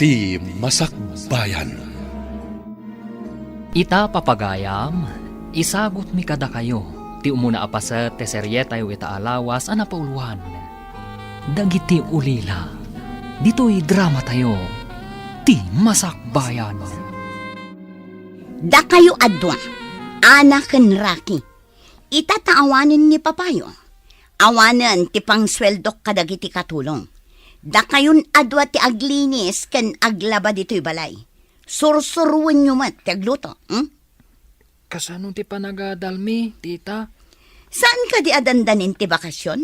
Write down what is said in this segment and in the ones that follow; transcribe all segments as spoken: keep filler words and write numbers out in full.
Ti Masakbayan. Ita, papagayam, isagutmi kadakayo ti umuna a paset ti serietayo ita a lawas a napauluan, Dagiti Ulila. Ditoy dramatayo, Ti Masakbayan. Dakayo a dua, Ana ken Rocky. Ita ta awanen ni papayo. Awanen ti pangsueldok kadagiti katulong. Dakayon a dua ti aglinis ken aglaba ditoy balay. Sursuroenyo met ti agluto, hmm? Kasano ti panagadalmi, tita? Saan kadi a dandanin ti bakasyon?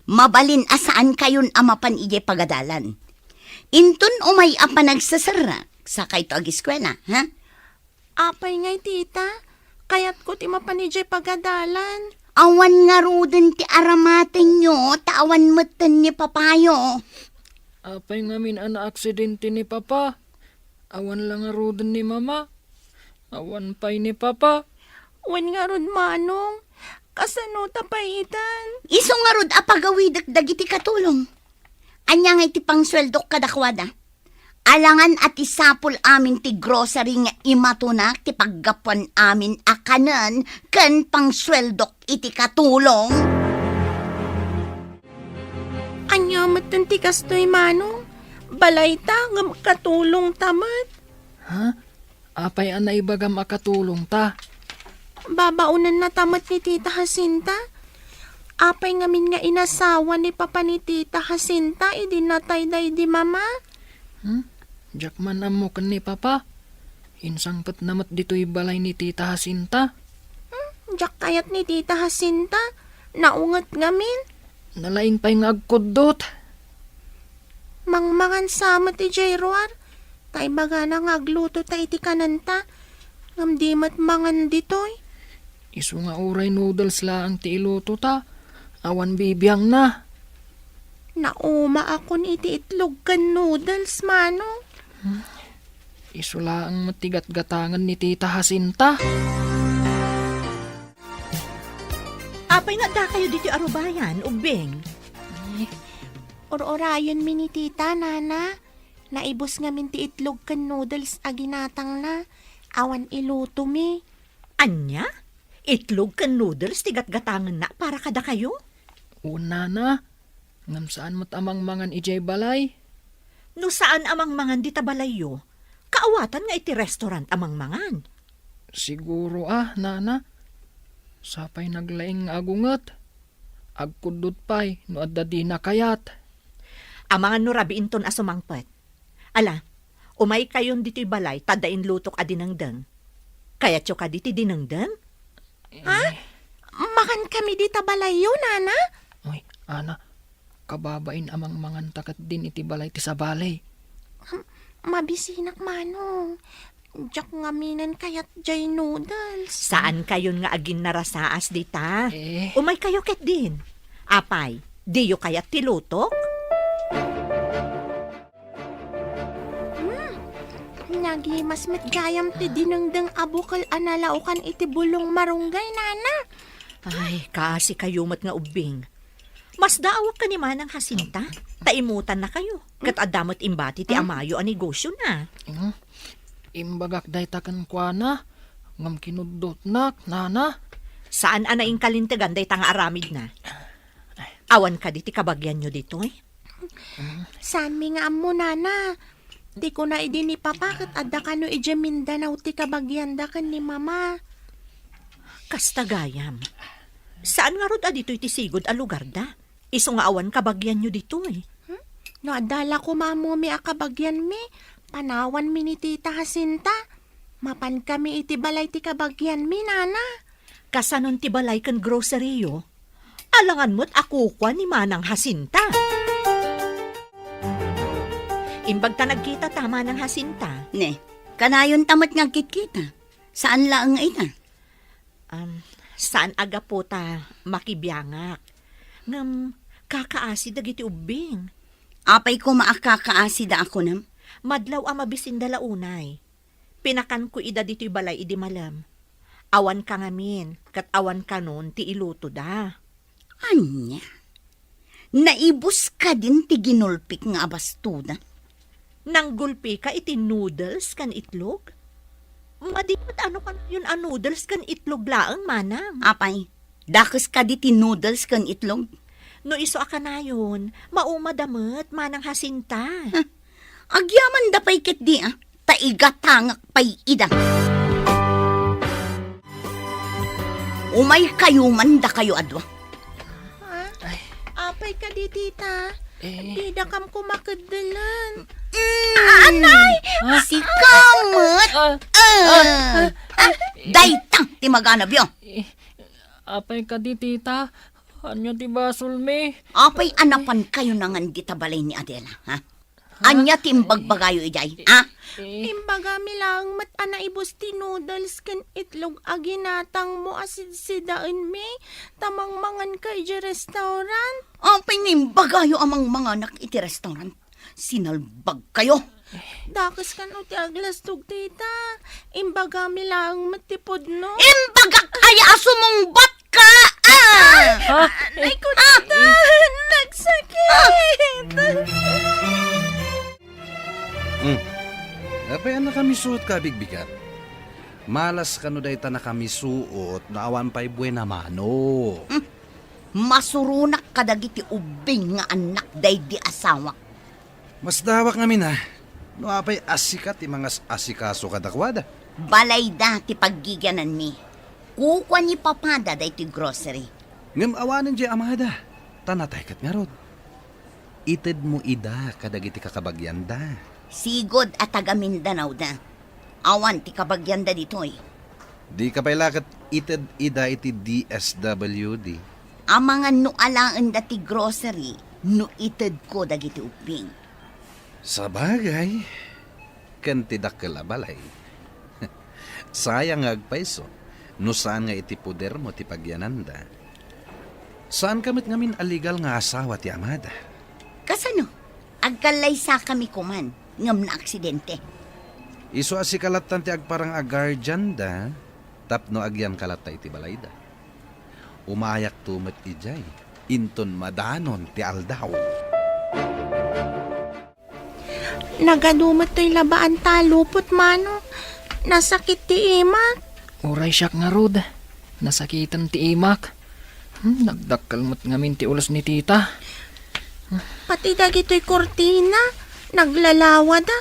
Mabalin a saankayon a mapan idiay pagadalan. Inton umay a panagseserrek, sakayto agiskuela, ha? Apay ngay, tita? Kayatko ti mapan idiay pagadalan. Awan ngaruden ti aramatenyo, ta awan metten ni papayo. Apay ngamin a naaksidente ni papa? Awan la ngaruden ni mama? Awan pay ni papa? Wen ngarud, manong. Kasano ta pay itan? Isu ngarud a pagawidek dagiti katulong. Ania ngay ti pangsueldok kadakuada? Alangan a ti sapul amin ti grocery nga imatunak ti paggapuan amin a kanen ken pangsueldok iti katulong. Ania metten ti kastoy, manong? Balayta, ngem katulongta met. Ha? Apay a naibagam a katulongta? Babaonennata met ni Tita Jacinta. Apay ngamin nga inasawa ni papa ni Tita Jacinta idi natay daydi mama? Hmm? Diak man ammo ken ni papa. Insangpetna met ditoy balay ni Tita Jacinta. Hmm? Diak kayat ni Tita Jacinta. Naunget ngamin. Nalaing pay nga agkuddot. Mangmangan sa met idiay ruar. Ta ibagana nga aglutota iti kanenta, ngem di met mangan ditoy. Isu nga uray noodles laeng ti ilutota, awan bibiangna. Naumaakon iti itlog ken noodles, manong. Hmm. Isu laeng met ti gatgatangen ni Tita Jacinta. Apay nga addakayo ditoy arubayan, ubbing? Ur-urayenmi ni Tita, Nana. Naibus ngamin ti itlog ken noodles a ginatangna. Awan ilutomi. Ania? Itlog ken noodles ti gatgatangenna para kadakayo? Wen, Nana. Ngem saan met a mangmangan idiay balay. No saan a mangmangan dita balayyo, kaawatan nga iti restaurant a mangmangan. Siguro a, Nana. Sapay naglaing nga agunget. Agkuddot pay no adda dina kayat. Amangan no rabiinton a sumangpet. Ala, umaykayon ditoy balay ta adda inlutok a dinengdeng. Kayatyo kadi ti dinengdeng? Ha? Eh. Mangankami dita balayyo, Nana? Uy, Ana, kababain a mangmanganta ketdin iti balay ti sabali. Hmm, mabisinak, Manong. Diak ngaminen kayat jay noodles. Saankayon nga aginnarasaas dita? Eh. Umaykayo ketdin. Apay, diyo kayat ti lutok? Hmm. Nagimas met gayam ti dinengdeng a bukel a nalaokan iti bulong marunggay, Nana. Ay, kaasikayo met nga ubbing. Masdaawak ken ni Manang Jacinta, ta imutannakayo. Ket adda met imbati ti amayo a negosiona. Mm. Imbagak dayta kenkuana, ngem kinuddotnak, Nana. Saan a naingkalintegan dayta nga aramidna. Awan kadi ti kabagianyo ditoy? Saanmi nga ammo, Nana. Ti kuna idi ni Papa ket adda kano idiay Mindanao ti kabagianda ken ni Mama. Kasta gayam. Saan ngarud a ditoy ti sigud a lugarda? Isu nga awan kabagianyo ditoy. Hmm? No adda la koma ammomi a kabagianmi, panawanmi ni Tita Jacinta. Mapankami iti balay ti kabagianmi, Nana. Kasanon ti balay ken grocery-yo? Alangan met a kukua ni Manang Jacinta. Imbag ta nagkitata, Manang Jacinta. Ne, kanayonta met nga agkitkita. Saan laeng ita? Um, saan a gapu ta makibiangak. Ngem, kakaasi dagiti ubbing. Apay koma a kakaasida a kunam? Madlaw a mabisinda la unay. Pinakanko ida ditoy balay idi malem. Awanka ngamin, ket awan kanon ti ilutoda. Ania? Naibus kadin ti ginulpik nga abastoda? Nanggulpika iti noodles ken itlog? Madi met no kanayon a noodles ken itlog laeng, manang. Apay, dakes kadi ti noodles ken itlog? No isu a kanayon, maumada met, Manang Jacinta. Huh. Agyamanda pay ketdi, a, ta igatangak pay ida. Umaykayo man dakayo a dua. Ah, apay kadi, tita? Eh. Didakam koma keddelen. Mm. Anay! Ah. Sika met! Ah. Ah. Ah. Ah. Dayta ti maganabyo. Eh, apay kadi, tita? Ania ti basolmi? Apay a napankayo ngan dita balay ni Adela, ha? Ha? Ania ti imbagbagayo idiay, ha? Eh. Imbagami laeng met a naibus ti noodles ken itlog a ginatangmo a sidsidaenmi, ta mangmanganka idiay restaurant. Apay nga imbagayo a mangmanganak iti restaurant? Sinalbagkayo. Dakes kano ti aglastog, tita. Imbagami laeng met ti pudno. Imbagak aya a sumungbatka, a! Ha? Ay, ko, tita, nagsakit! Hmm. Apay a nakamisuotka a bigbigat? Malas kano dayta nakamisuot no awan pay buena mano. Hmm. Masuronak kadagiti ubbing nga annak daydi asawak. Masdawak ngamin a, no apay a sika ti mangas-asikaso kadakuada. Balayda ti paggigiananmi. Kukua ni papada daytoy grocery. Ngem awanen diay amada, ta natay ket ngarud. Itedmo ida kadagiti kakabagianda. Sigud a taga Mindanao da. Awan ti kabagianda ditoy. Dika pay la ket ited ida iti D S W D. Amangan no alaenda ti grocery no itedko dagiti ubbing. Sabagay, ken ti dakkel a balay. Sayang nga agpayso no saan nga iti podermo ti pagiananda. Saanka met ngamin a legal nga asawa ti amada. Kasano? Agkallaysakami koman ngem naaksidente. Isu a sika lattan ti agparang a guardian da, tapno agyanka latta iti balayda. Umayakto met idiay, inton madanon ti aldaw. Nagadu met toy labaan ta lupot, Manong. Nasakit ti imak. Uray siak ngarud, nasakiten ti imak. Hmm, nagdakkel met ngamin ti ulos ni tita. Pati dagitoy kurtina, naglalawada.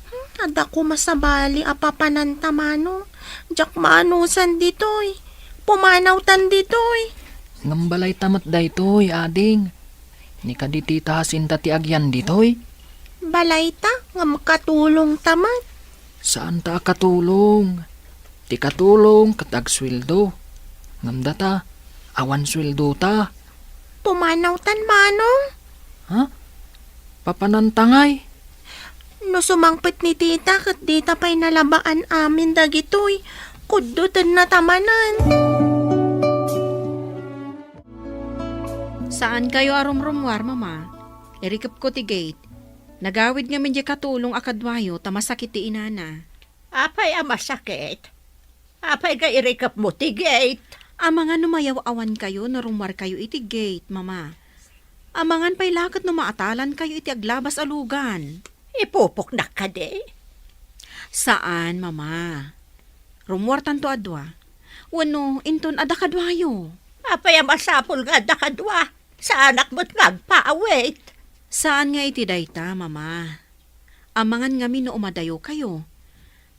Hmm, adda koma sabali a papananta, Manong. Diak maanusan ditoy. Pumanawtan ditoy. Ngem balayta met daytoy, ading. Ni kadi tita Jacinta ti agyan ditoy? Balayta, ngem katulongta met. Saanta a katulong. Ti katulong ket agsueldo. Ngem data, awan sueldota. Pumanawtan, Manong. Ha? Papananta ngay? No sumangpet ni tita ket dita pay nalabaan amin dagitoy, kuddotenna ta manen. Saankayo a rumrummuar, Mama. Irikepko ti gate. Nagawid ngamin diay katulong a kaduayo ta masakit ti inana. Apay a masakit? Apay nga irikepmo ti gate? Amangan no mayaw-awankayo no rummuarkayo iti gate, Mama. Amangan pay la ket no maatalankayo iti aglabas a lugan. Ipupoknak kadi? Saan, Mama. Rummuartanto a dua. Wenno, inton adda kaduayo. Apay a masapul nga adda kadua? Saanak met nga agpaawit. Saan nga iti dayta, Mama. Amangan ngamin no umadayokayo.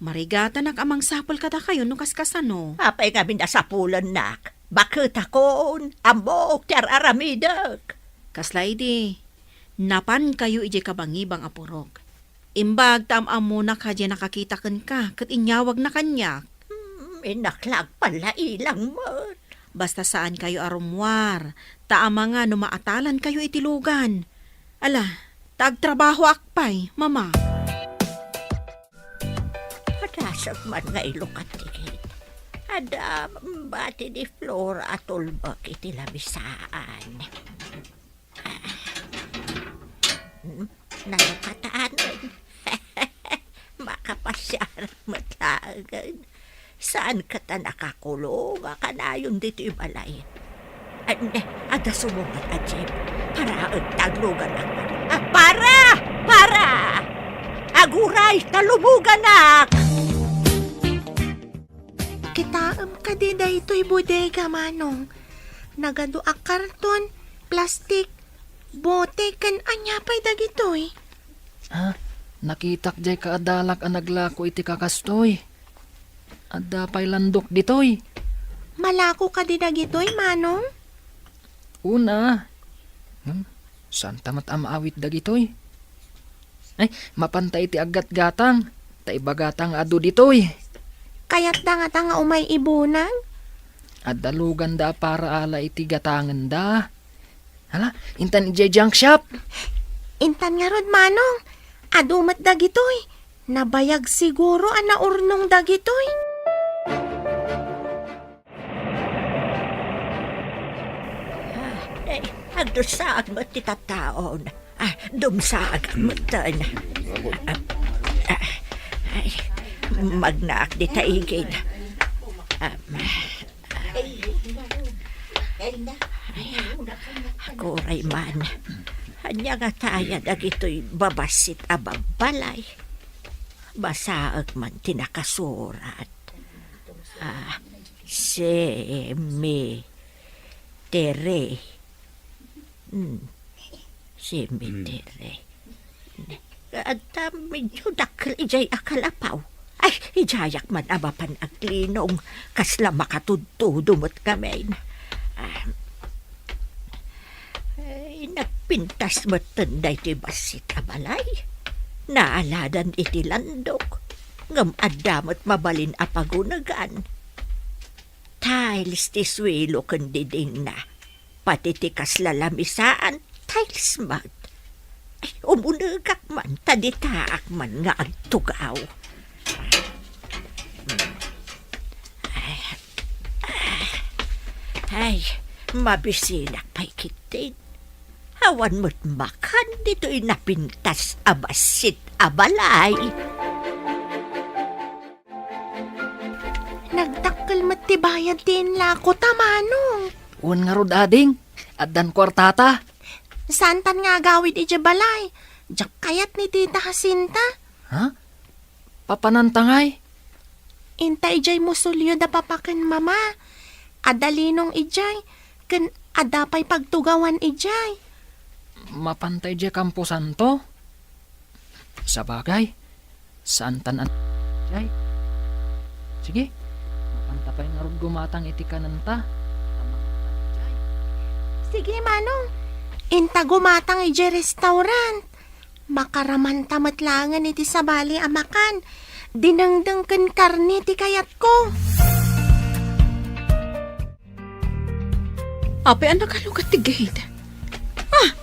Marigatanak a mangsapul kadakayo no kaskasano. Apay ngamin a sapulennak? Baketakon, ammok ti ar-aramidek. Kasla idi, napankayo idiay kabangibang a purok. Imbag ta am-ammonak a diay nakakita kenka ket inyawagna kaniak. Hmm, innak la agpallailang met. Basta saankayo a rummuar, ta amangan no maatalankayo iti lugan. Ala, ta agtrabahoak pay, Mama. Padasek man nga ilukat ti gate. Adda bati ni Flora a tulbek iti labisaan. Hmm, nalukatan. Makapasiar met laengen. Saan ket a nakakulong a kanayon ditoy balay? Ay, ne, adda sumungbat a jeep. Paraen ta agluganak. Ah, para! Para! Aguray, ta lumuganak! Kitaem kadi daytoy bodega, Manong? Nagadu a karton, plastik, bote, ken ania pay dagitoy? Ah, nakitak jay kaadalak a naglako iti kakastoy. Adda pay landok ditoy. Malako kadi dagitoy, Manong? Una. Hmm, saan ta met a maawit dagitoy? Ay, mapanta iti aggatgatang. Ta ibagata nga adu ditoy. Kayatda ngata nga umay ibunag? Adda luganda a para ala iti gatangenda. Hala, intan idiay junk shop. Intan ngarud, Manong. Adu met dagitoy. Nabayag siguro a naurnong dagitoy. Ay, agdusaag met ti tattaon. Ah, dumsaag metten. Ah, ah, ay, magnaak dita igid. Ah, ay, aguray man. Ania ngata aya dagitoy babassit a babbalay? Basaek man ti nakasurat. Ah, cemetery. Hmm. Cemetery. Adda medyo dakkel idiay a kalapaw. Ay, idiayak man a mapan aglinong. Kasla makatudtudo met ngamin. Ah, ay, nagpintas metten daytoy bassit a balay. Naaladan iti landok. Ngem adda met mabalin a pagunegan. Tiles ti suelo ken didingna. Pati ti kasla lamisaan, tiles met. Ay, umunegak man, ta ditaak man nga agtugaw. Ay, ay, mabisinak pay ketdi. Awan met makan ditoy napintas a bassit a balay. Nagdakkel met ti bayad ti inlako ta, Manong. Wen ngarud, ading, addan kuartata. Saantan nga agawid idiay balay. Diak kayat ni Tita Jacinta. Ha? Papananta ngay? Inta idiay musolyo da papa ken mama. Adda linong idiay, ken adda pay pagtugawan idiay. Mapanta idiay kamposanto? Sabagay, saantan a-, jay. Sige, mapanta pay ngarud gumatang iti kanenta. Sige, Manong. Inta gumatang idiay restaurant. Makaramanta met laengen iti sabali a makan. Dinengdeng ken karne ti kayatko. Apay a nakalugat ti gate? Ah!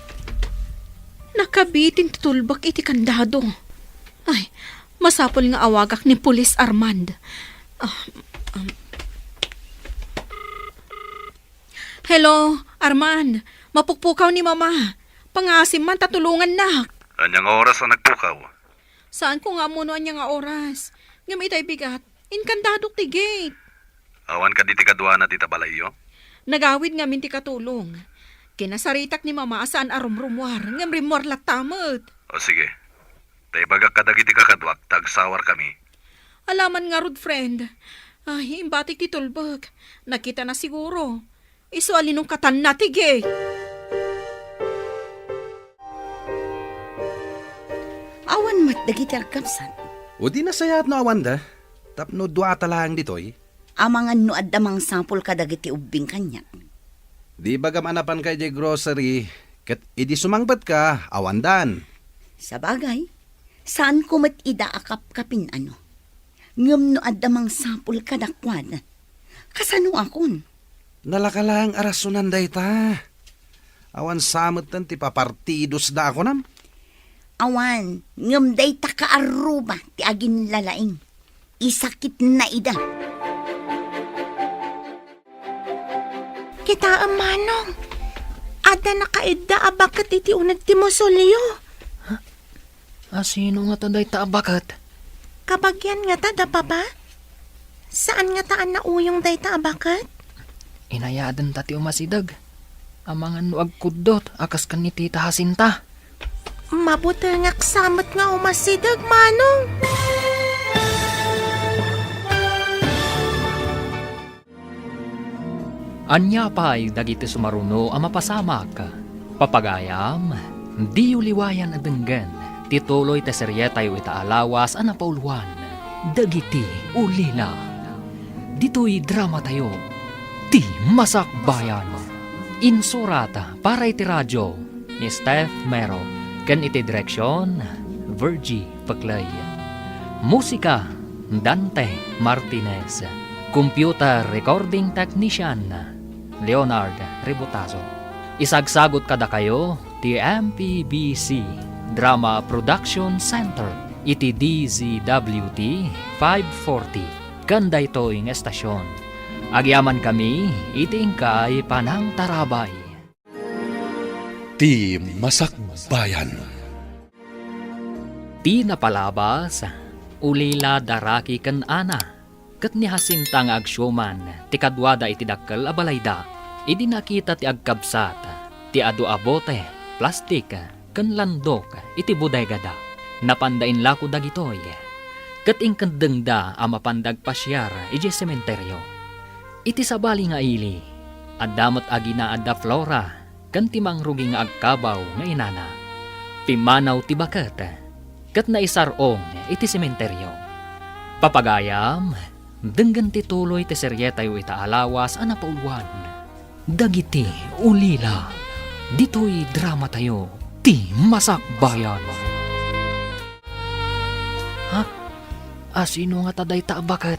Nakabitin ti tulbek iti kandado. Ay, masapul nga awagak ni Pulis Armand. Ah, um. Hello, Armand. Mapukpukaw ni Mama. Pangaasim man ta tulongannak. Ania nga oras a nagpukaw? Saanko nga ammo no ania nga oras. Ngem itay bigat, inkandadok ti gate. Awan kadi ti kaduana dita balayyo? Nagawid ngamin ti katulong. Kinasaritak ni Mama a saan a rumrumuar, ngem rimmuar latta met. O sige. Ta ibagak kadagiti kakaduak ta agsawarkami. Alaman ngarud, friend. Ay, imbatik ti tulbek. Nakitana siguro. Isu a linungkatanna ti gate. Awan met dagiti agkabsat. O di nasayaat no awanda, tapno duata laeng ditoy. Amangan no adda mangsapul kadagiti ubbing kaniak. Di bagam a napanka idiay grocery, ket idi sumangpetka, awandan. Sabagay, saanko met ida a kapkapin, ano. Ngem no adda mangsapul kadakuada, kasanoakon? Nalaka laeng a rasonan dayta. Awan sa metten ti papartidosda a kunam? Awan, ngem dayta kaarruba ti aginlalaing. Isakitna ida. Kitaem, Manong. Adda nakaidda a baket iti uneg ti musolyo. Asino ngata dayta a baket? Kabagian ngata da Papa? Saan ngata a nauyong dayta a baket? Inayadenta ti umasideg. Amangan no agkuddot a kas ken ni Tita Jacinta. Mabutengak sa met nga umasideg, Manong. Ania pay dagiti sumaruno a mapasamak? Papagayam, diyo liwayan a denggen ti tuloy ti serietayo ita a lawas a napauluan, Dagiti Ulila. Ditoy dramatayo, Ti Masakbayan. Insurat para iti radio ni Steph Mero ken iti direksion, Virgie Peclay. Musika, Dante Martinez. Computer recording technician, Leonard Rebotazo. Isagsagot kadakayo ti M P B C Drama Production Center iti D Z W T five forty ken daytoy nga estasion. Agyamankami iti inkay panangtarabay. Ti Masakbayan. Ti napalabas, ulila da Rocky ken Ana, ket ni Jacinta nga agsiuman ti kaduada iti dakkel a balayda. Idi nakita ti agkabsat ti adu a bote, plastik, ken landok iti bodegada, napanda inlako dagitoy, ket inkeddengda a mapanda agpasiar idiay sementerio. Iti sabali nga ili, adda met aginaad da Flora ken ti mangrugi nga agkabaw nga inana. Pimmanaw ti baket ket naisar-ong iti sementerio. Papagayam, denggen ti tuloy ti serietayo ita a lawas a napauluan, Dagiti Ulila. Ditoy dramatayo, Ti Masakbayan. Ha? Asino ngata dayta a baket?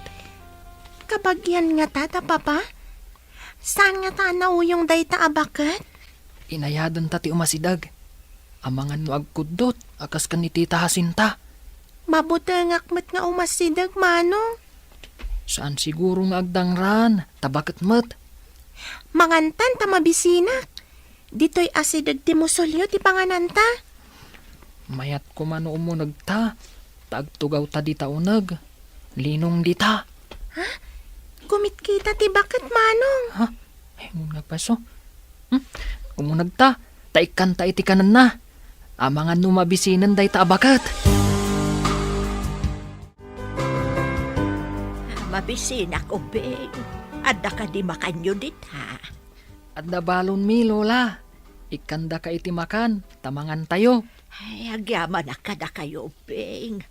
Kabagian ngata da, Papa? Saan ngata a nauyong dayta a baket? Inayadenta ti umasideg. Amangan no agkuddot a kas ken ni Tita Jacinta. Mabutengak met nga umasideg, Manong. Saan siguro nga agdangran, ta baket met. Mangantan ta mabisinak. Ditoy asideg ti musolyo ti pangananta. Mayat koma no umunegta, ta agtugawta dita uneg. Linong dita. Ha? Kumitkita ti baket, Manong. Ha? Ay, ngun nga paso. Hmm? Umunegta, ta ikkanta iti kanenna. Amangan no mabisinen dayta a baket. Mabisinak, Ubing. Adda kadi makanyo dita? Adda balonmi, Lola. Ikkandaka iti makan, ta mangantayo. Ay, agyamanak kadakayo, Ubing.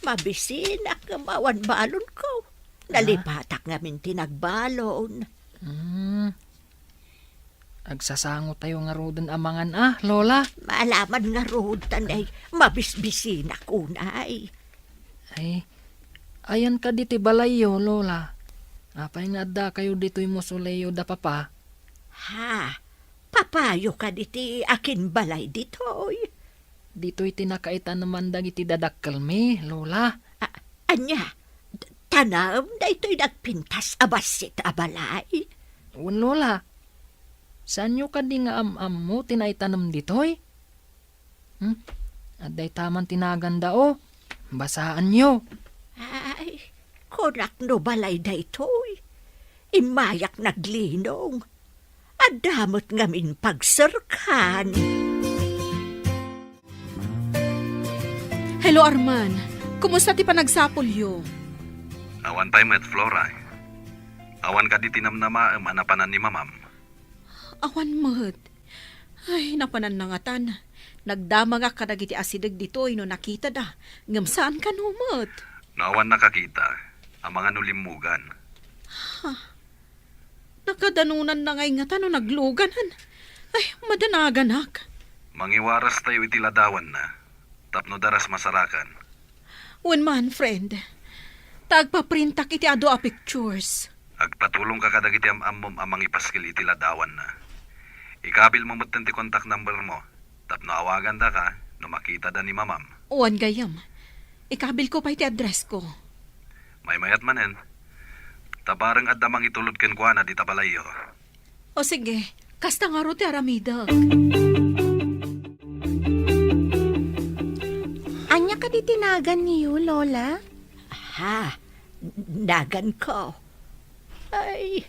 Mabisinak ngem awan balonko. Ah? Nalipatak ngamin ti nagbalon. Hmm. Agsasangotayo ngaruden a mangan a, Lola. Maalaman ngarud, ta nay, mabisbisinak unay. Ay, ayan kadi ti balayyo, Lola? Apay nga addakayo ditoy musolyo da Papa? Ha? Papayo kadi ti akinbalay ditoy? Ditoy ti nakaitaneman dagiti dadakkelmi, Lola. A-, ania? Tanaem daytoy nagpintas a bassit a balay? Wen, Lola. Saanyo kadi nga am-ammo ti naitanem ditoy? Hmm? Adda itaman ti naganda, o. Basaanyo. Ay, kunak no balay daytoy. Immayak naglinong. Adda met ngamin pagserkan. Hello, Arman. Kumusta ti panagsapulyo? Awan pay met, Flora. Awan kadi ti namnamaem a napanan ni Mamam? Awan met. Ay, napanan nangatan. Nagdamagak kadagiti asideg ditoy no nakitada, ngem saan kano met. No awan nakakita, amangan no limmugan. Ha? Nakadanonanna ngay ngata no nagluganan. Ay, madanaganak. Mangiwarastayo iti ladawanna, tapno daras masarakan. Wen man, friend. Ta agpaprintak iti adu a pictures. Agpatulongka kadagiti am-ammom a mangipaskil iti ladawanna. Ikabilmo metten ti contact number mo, tapno awagandaka no makitada ni Mamam. Wen gayam. Ikabilko pay ti addressko. Maymayat manen. Ta bareng adda mangitulod kenkuana dita balayyo. O sige, kasta ngarud ti aramidek. Ania kadi ti naganyo, Lola? Ha? Naganko? Ay,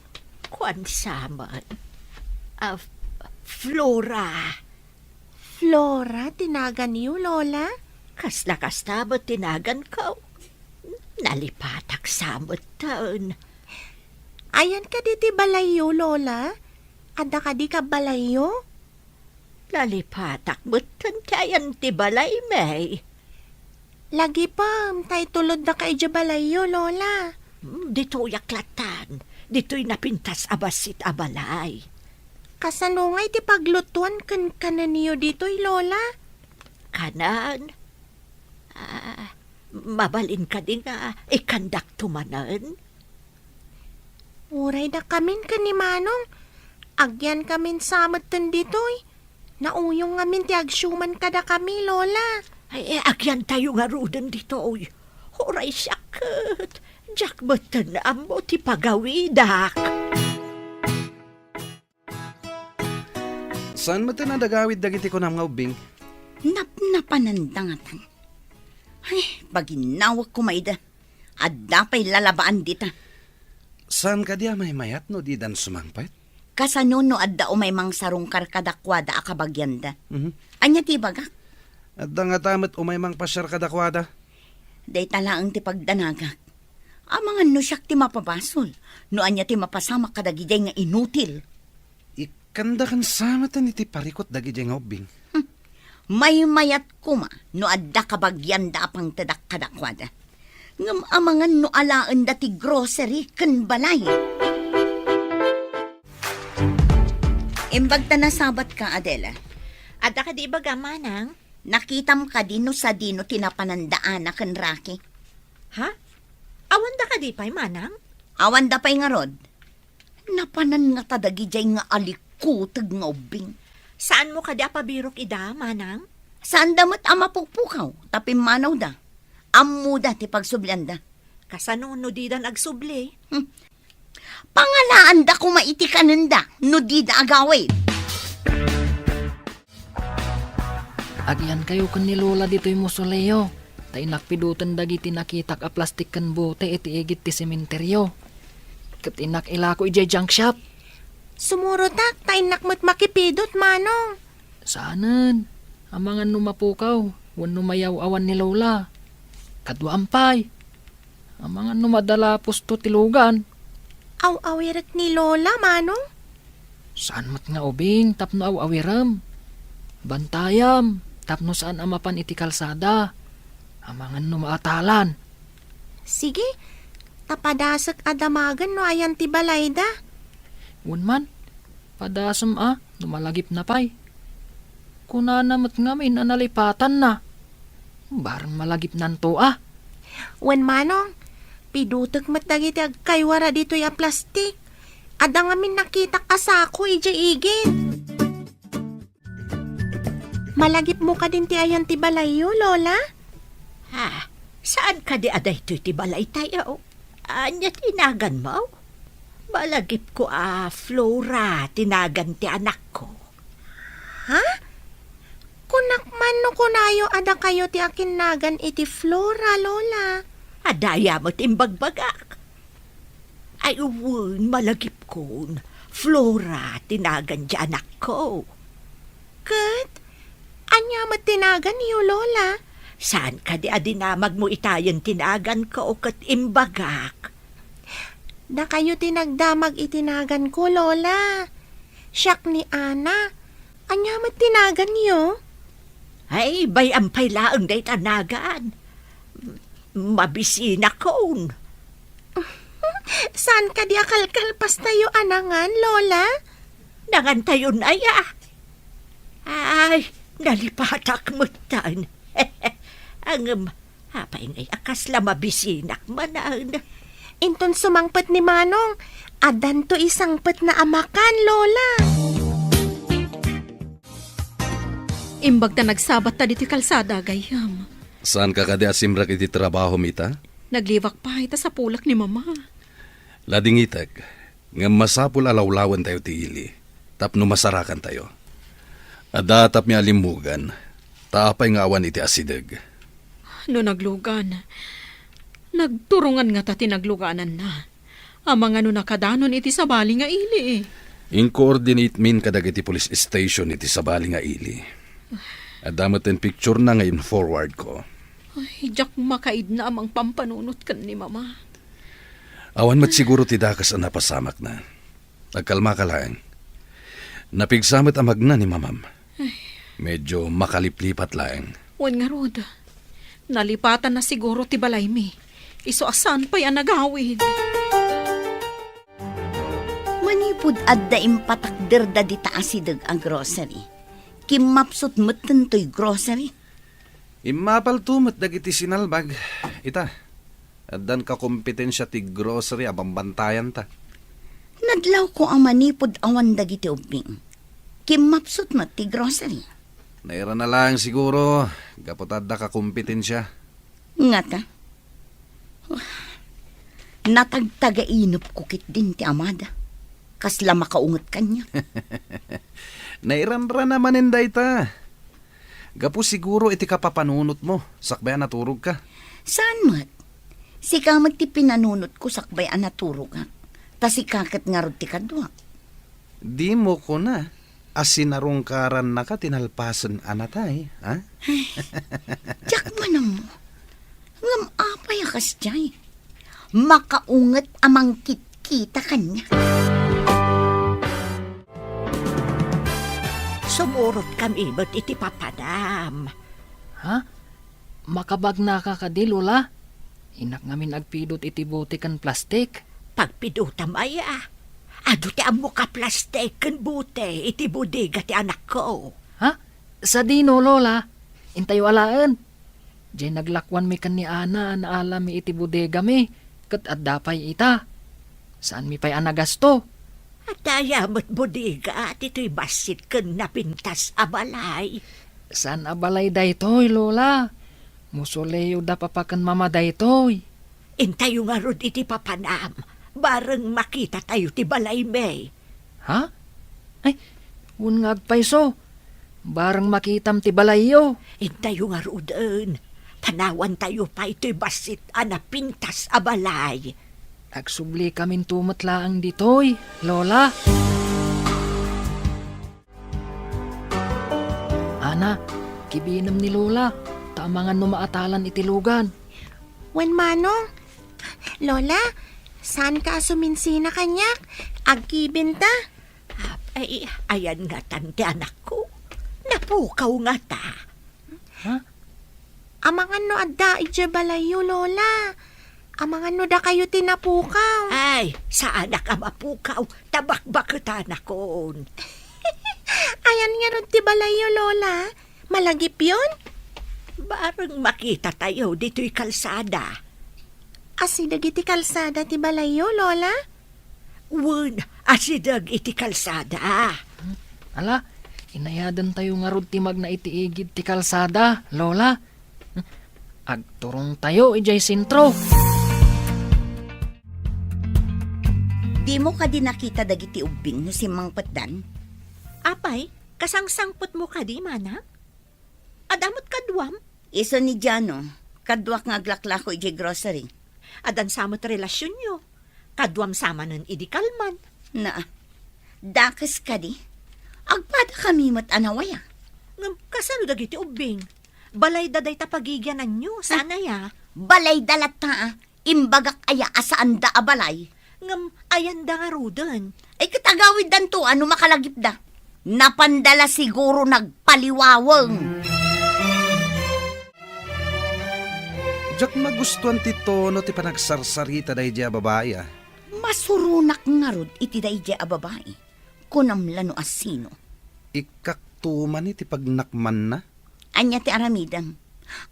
kuan sa met. Ah, F-, Flora. Flora ti naganyo, Lola? Kasla kasta met ti naganko. Nalipatak sa metten. Ayan kadi ti balayyo, Lola? Adda kadi kabbalayyo? Nalipatak metten ti ayan ti balay, May. Lagipem, ta itulodda ka idiay balayyo, Lola. Hmm, ditoyak lattan. Ditoy napintas a bassit a balay. Kasano ngay ti paglutuan ken kanenyo ditoy, Lola? Kanen? Ah, mabalin kadi nga ikandakto manen? Uray dakamin ken ni Manong, agyankamin sa metten ditoy. Nauyong ngamin ti agsiuman kadakami, Lola. Ay, eh, agyantayo ngaruden ditoy. Uray siak ket, diak metten ammo ti pagawidak. Saan met a nagawid dagiti kunam nga ubbing? Napnapananda ngatan. Ay, paginnawek koma ida. Adda pay lalabaan dita. Saan kadi a maymayat no didan sumangpet? Kasano no adda umay mangsarungkar kadakuada a kabagianda? Mhm. Ania ti ibagak? Adda ngata met umay mangpasiar kadakuada. Dayta laeng ti pagdanagak. Amangan no siak ti mapabasol, no ania ti mapasamak kadagidiay nga inutil. Ikkandakan sa metten iti parikut dagidiay nga ubbing. Hmm. Maymayat koma no adda kabagianda a pangtedak kadakuada. Ngem amangan no alaenda ti grocery ken balay. Imbag ta nasabatka, Adela. Adda kadi ibagam, Manang? Nakitam kadi no sadino ti napananda Ana ken Rocky? Ha? Awanda kadi pay, Manang? Awanda pay ngarud. Napanan ngata dagidiay nga alikuteg nga ubbing. Saanmo kadi a pabirok ida, Manang? Saanda met a mapukpukaw ta pimmanawda. Ammoda ti pagsublianda. Kasano no didan agsubli? Hmm. Pangalaanda koma iti kanenda no dida agawid. Agyankayo ken ni Lola ditoy mausoleo, ta innak piduten dagiti nakitak a plastik ken bote iti igid ti sementerio. Ket innak ilako idiay junk shop. Sumurotak, ta innak met makipidut, Manong. Saanen, amangan no mapukaw wenno mayaw-awan ni Lola. Kaduaam pay, amangan no madala pusto ti lugan. Aw-awirek ni Lola, Manong? Saan met nga ubing tapno aw-awirem. Bantayam tapno saan a mapan iti kalsada. Amangan no maatalan. Sige, ta padasek a damagen no ayan ti balayda. Wen man, padasem a no malagipna pay. Kunana met ngamin a nalipatanna. Bareng malagipnanto a. Wen Manong, pidutek met dagiti agkaywara ditoy a plastik. Adda ngamin nakitak a sako idiay igid. Malagipmo kadin ti ayan ti balayyo, Lola? Ha? Saan kadi a daytoy ti balaytayo? Ania ti naganmo? Malagipko a Flora ti nagan ti anakko. Ha? Kunak man no kunayo a dakayo ti akinnagan iti Flora, Lola. Adda aya met imbagbagak. Ay, wen, malagipkon. Flora ti nagan ti anakko. Ket, ania met ti naganyo, Lola? Saan kadi a dinamagmo itayen ti naganko ket imbagak? Dakayo ti nagdamag iti naganko, Lola. Siak ni Ana. Ania met ti naganyo? Ay, bay-am pay laeng dayta nagan. Mabisinakon. Saan kadi a kalkalpastayo a nangan, Lola? Nangantayon aya? Ay, nalipatak metten. Ngem, apay ngay a kasla mabisinak manen? Inton sumangpet ni Manong, addanto isangpetna a makan, Lola. Imbag ta nagsabatta ditoy kalsada, gayyem. Saanka kadi a simrek iti trabahom ita? Nagliwak pay ta sapulek ni Mama. Ladingitek, ngem masapul a lawlawentayo ti ili tapno masarakantayo. Adda tapmi a limmugan, ta apay nga awan iti asideg? No naglugan, nagturongan ngata ti naglugananna. Amangan no nakadanon iti sabali nga ili. Inkoordinatmin kadagiti police station iti sabali nga ili. Adda met ti picture na nga in-forward ko. Ay, diak makaidna a mangpampanunot ken ni Mama. Awan met siguro ti dakes a napasamakna. Agkalmaka laeng. Napigsa met a magna ni Mamam. Ay. Medyo makaliplipat laeng. Wen ngarud, nalipatanna siguro ti balaymi. Isu a saan pay a nagawid. Manipud adda impatakderda dita asideg a grocery, kimmapsut metten toy grocery. Immapalto met dagiti sinalbag. Ita, addan kakompetensia ti grocery a bambantayanta. Nadlawko a manipud awan dagiti ubbing, kimmapsut met ti grocery. Nairana laeng siguro, gapu ta adda kakompetensia. Ngata? Natagtagainepko ketdin ti amada. Kasla makaunget kaniak. Nairanrana manen dayta. Gapu siguro iti kapapanunotmo, sakbay a naturogka. Saan met? Sika met ti pinanunotko sakbay a naturogak. Ta sika ket ngarud ti kaduak. Dimo kuna a sinarungkarannaka ti nalpasen a natay, ha? Diak man ammo. Ngem apay a kasdiay? Makaunget a mangkitkita kaniak. Sumurotkami met iti papanam. Ha? Makabagnaka kadi, Lola? Innak ngamin agpidut iti bote ken plastik. Pagpidutam aya? Adu ti ammoka plastik ken bote iti bodega ti anakko. Ha? Sadino, Lola? Intayo alaen. Diay naglakuanmi ken ni Ana a naalami iti bodegami, ket adda pay ita. Saanmi pay a nagasto. Adda aya met bodega ditoy bassit ken napintas a balay? Saan a balay daytoy, Lola. Musoleo da papa ken mama daytoy. Intayo ngarud iti papanam. Bareng makitatayo ti balaymi. Ha? Ay, wen nga agpayso. Bareng makitam ti balayyo. Intayo ngaruden. Panawantayo pay toy bassit a napintas a balay. Agsubli kaminto met laeng ditoy, Lola. Ana, kibinem ni Lola, ta amangan no maatalan iti lugan. Wen Manong, Lola, saanka a suminsina kaniak? Agkibinta. Ay, ayan ngatan ti anakko. Napukaw ngata. Ha? Amangan no adda idiay balayyo, Lola. Amangan no dakayo ti napukaw. Ay, saanak a mapukaw, ta bakbaketanakon. Ayan ngarud ti balayyo, Lola. Malagipyon? Bareng makitatayo ditoy kalsada. Asideg iti kalsada ti balayyo, Lola? Wen, asideg iti kalsada. Ala, inayadentayo ngarud ti magna iti igid ti kalsada, Lola. Agturongtayo idiay sentro. Dimo kadi nakita dagiti ubbing no simmangpetdan? Apay, kasangsangpetmo kadi, Manang? Adda met kaduam? Isu ni Jano, kaduak nga aglaklako idiay grocery. Addan sa met relasionyo. Kaduam sa manen idi kalman. Na, dakes kadi? Agpadakami met a nawaya. Ngem kasano dagiti ubbing? Balayda dayta pagigiananyo, saan aya? Balayda latta, a. Imbagak aya a saanda a balay? Ngem ayanda ngaruden? Ay, ket agawiddanto a no makalagipda. Napanda la siguro nagpaliwaweng. Diak magustuan ti tono ti panagsarsarita daydiay a babai, a. Masuronak ngarud iti daydiay a babai. Kunam la no asino. Ikkak tuman iti pagnakmanna. Ania ti aramidem?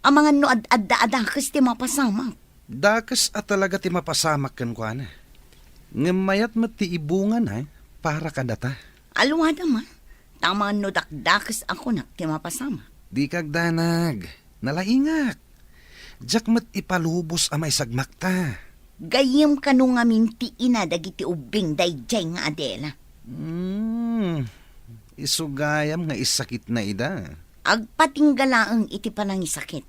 Amangan no ad-adda a dakes ti mapasamak. Dakes a talaga ti mapasamak kenkuana. Ngem mayat met ti ibungana para kadata. Alwadam, a. Ta amangan no dakdakes a kunak ti mapasamak. Dika agdanag. Nalaingak. Diak met ipalubos a maisagmakta. Gayyem kano ngamin ti ina dagiti ubbing daydiay nga Adela. Hmm. Isu gayam nga isakitna ida. Agpatingga laeng iti panangisakit.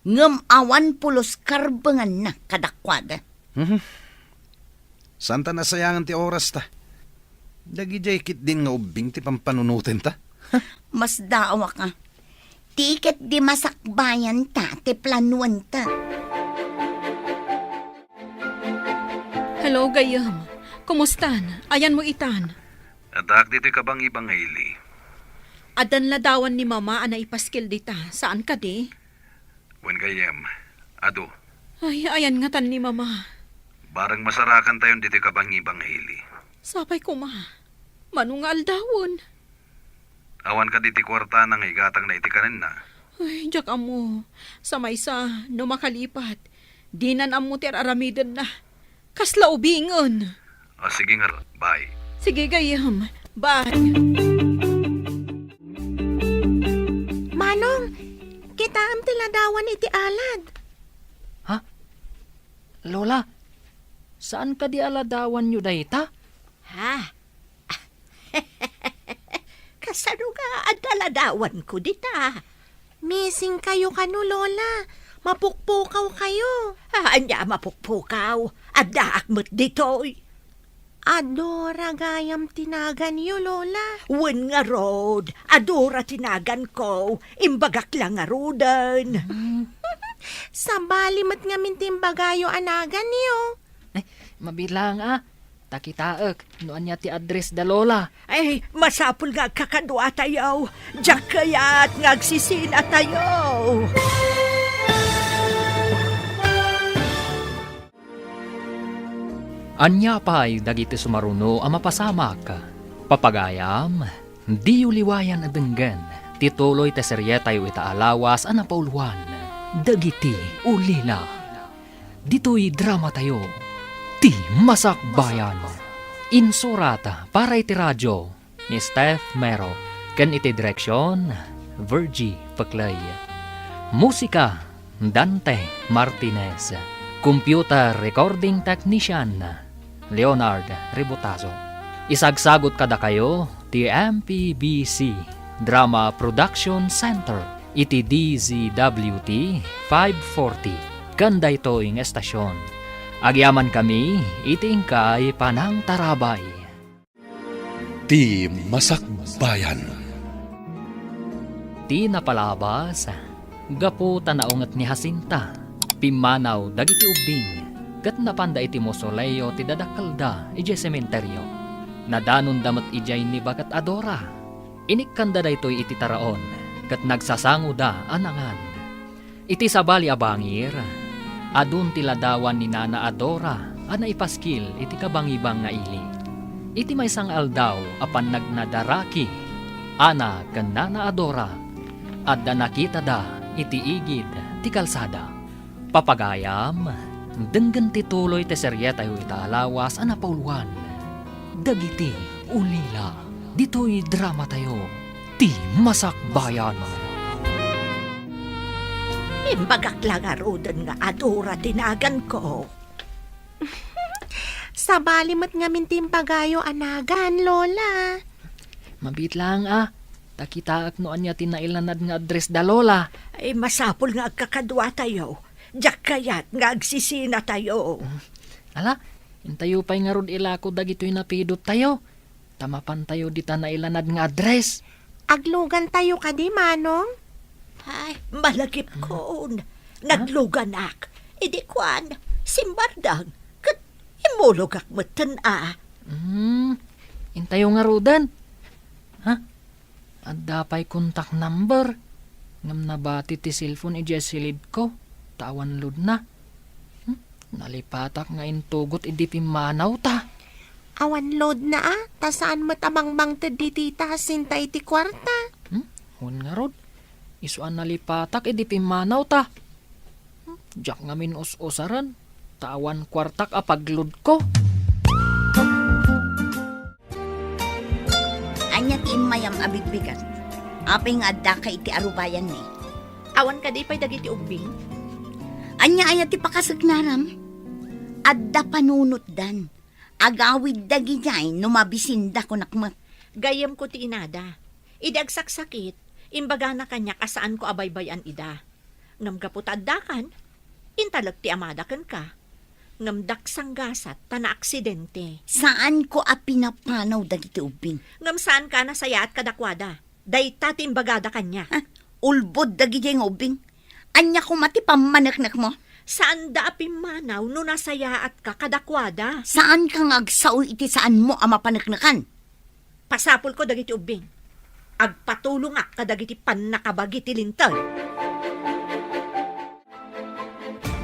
Ngem awan pulos karbenganna kadakuada. Mhm. Saanta nasayangan ti orasta. Dagidiay ketdin nga ubbing ti pampanunotenta. Masdaawak a. Ti ket di masakbayanta ti planuanta. Hello, gayyem. Kumustan? Ayanmo itan? Addaak ditoy kabangiba nga ili. Addan ladawan ni Mama a naipaskil dita, saan kadi? Wen, gayyem, adu. Ay, ayan ngatan ni Mama? Bareng masarakantayon ditoy kabangiba nga ili. Sapay koma. Mano nga aldawen? Awan kadi ti kuartana nga igatangna iti kanenna? Ay, diak ammo. Sa maysa, no makalipat, dinan ammo ti ar-aramidenna. Kasla ubingen. O, sige ngarud. Bye. Sige, gayyem. Bye. Manong, kitaem ti ladawan iti alad. Ha? Lola, saan kadi a ladawanyo dayta? Ha? Kasano nga adda ladawanko dita? Missing kayo kano, Lola. Mapukpukaw kayo. Ah, ania a mapukpukaw? Addaak met ditoy. Adora gayam ti naganyo, Lola. Wen ngarud, adora ti naganko. Imbagak la ngaruden. Sabali met ngamin ti imbagayo a naganyo. Ay, mabilang a. Ta kitaek no ania ti address da Lola. Ay, masapul nga agkakaduatayo. Diak kayat nga agsisinatayo. Ania pay dagiti sumaruno a mapasamak? Papagayam, diyo liwayan a denggen ti tuloy ti serietayo ita a lawas a napauluan, Dagiti Ulila. Ditoy dramatayo, Ti Masakbayan. Insurat para iti radio ni Steph Mero, ken iti direksion, Virgie Peclay. Musika, Dante Martinez. Computer recording technician, Leonard Ributazo. Isagsagut kadakayo ti M P B C Drama Production Center iti D Z W T five forty. Ken daytoy nga estasion, agyamankami iti inkay panangtarabay. Ti Masakbayan. Ti napalabas, gapu ta naunget ni Jacinta, pimmanaw dagiti ubbing, ket napanda iti mausoleo ti dadakkelda idiay sementerio. Nadanonda met idiay ni Baket a Dora. Inikkanda daytoy iti taraon, ket nagsasangoda a nangan. Iti sabali a bangir, adun ti ladawan ni Nana a Dora a naipaskil iti kabangibang nga ili. Iti maysa nga aldaw a pannagnadaraki, Ana ken Nana a Dora, adda nakitada iti igid ti kalsada. Papagayam, denggen ti tuloy ti serietayo ita a lawas a napauluan, Dagiti Ulila. Ditoy dramatayo, Ti Masakbayan. Imbagak la ngaruden nga adora ti naganko. Sabali met ngamin ti imbagayo a nagan, Lola. Mabiit laeng a, ta kitaek no ania ti nailanad nga address da Lola. Ay, masapul nga agkakaduatayo. Diak kayat nga agsisinatayo. Ala, intayo pay ngarud ilako dagitoy napidottayo. Ta mapantayo dita nailanad nga address. Aglugantayo kadi, Manong? Ay, malagipkon. Nagluganak. Idi kuan, simbardang. Ket immulogak metten a. Hmm, intayo ngaruden. Ha? Adda pay contact number. Ngem nabati ti cellphone idiay silidko. Ta awan loadna. Hmm? Nalipatak nga intugot idi pimmanawta. Awan loadna a, ta saan met a mangmangted dita Jacinta iti kuarta. Hmm? Wen ngarud, isu a nalipatak idi pimmanawta. Hmm? Diak ngamin us-usaren, ta awan kuartak a pagloadko. Ania ti immayam a bigbigat? Apay nga addaka iti arubayanmi? Awan kadi pay dagiti ubbing? Ania aya ti pakasagnaram? Adda panunotdan. Agawid dagidiay no mabisinda, kunak met. Gayyemko ti inada. Idi agsaksakit, imbagana kaniak a saanko a baybay-an ida. Ngem gapu ta addakan, intalek ti amada kenka. Ngem daksanggasat ta naaksidente. Saanko a pinapanaw dagiti ubbing. Ngem saanka a nasayaat kadakuada. Dayta ti imbagada kaniak. Ah, Ulbod dagidiay nga ubbing. Ania koma ti pammaneknekmo? Saanda a pimmanaw no nasayaatka kadakuada. Saanka nga agsao iti saanmo a mapaneknekan. Pasapulko dagiti ubbing. Agpatulongak kadagiti pannakabagi ti linteg.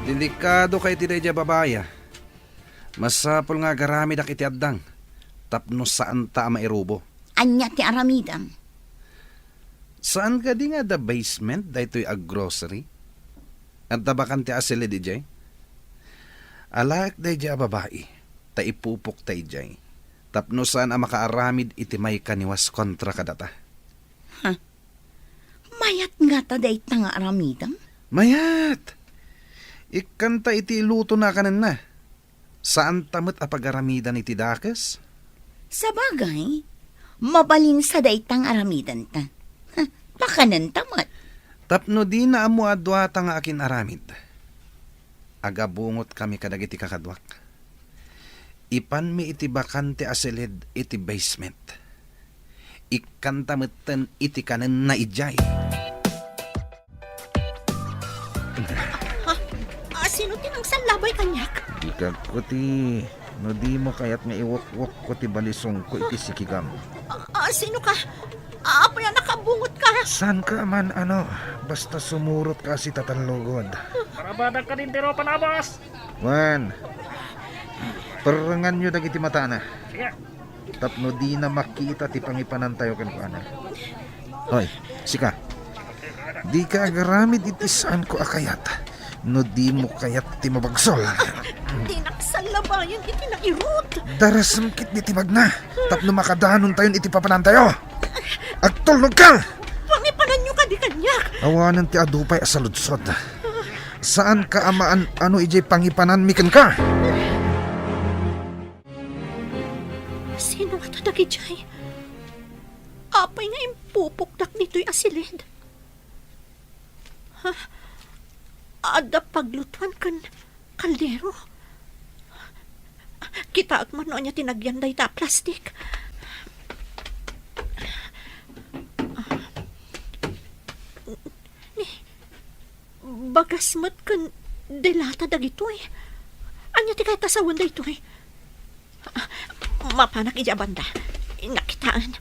Delikado kay ti daydiay a babai, a. Masapul nga agaramidak iti addang tapno saanta a mairubo. Ania ti aramidem? Saan kadi nga adda basement daytoy a grocery? Adda bakante a silid idiay? Alaek daydiay a babai, ta ipupokta idiay, tapno saan a makaaramid iti maikaniwas kontra kadata. Huh. Mayat ngata dayta nga aramidem? Mayat! Ikkanta iti ilutona a kanenna. Saanta met a pagaramidan iti dakes? Sabagay, mabalinsa dayta nga aramidenta. Huh, pakanenta met. Tapno dina ammo a duata nga akin-aramid, agabungotkami kadagiti kakaduak. Ipanmi iti bakante a silid iti basement. Ikkanta metten iti kanenna idiay. Ha? Ah, sino ti nangsallabay kaniak? Dikagko ti, no dimo kayat nga iwukwukko ti balisongko iti sikigam. Ah, ah, sino ka? Ah, apay a nakabungot ka? Saan ka man, ano, basta sumurot ka si tatallugod. Marabadak ka din, Tiro Panabas! Wen, perrenganyo dagiti matana. Sige. Tapno dina makita ti pangipanantayo kenkuana. Hoy, sika. Dika agaramid iti saanko a kayat no dimo kayat ti mabagsol. Dinak sallabayen iti nairut. Darasem ketdi ti magna tapno makadanontayon iti papanantayo. Agtulnogka! Pangipananyo kadi kaniak. Awanen ti adu pay a saludsod. Saanka a maan-ano idiay pangipananmi kenka. Sino ngata dagidiay? Apay nga impupokdak ditoy a silid? Ha? Adda paglutuan ken kaldero? Kitaek man no ania ti nagyan dayta a plastik. Ni, Bagas met ken delata dagitoy. Ania ti kayat a sawen daytoy? Mapanak idiay a banda. Innak kitaen.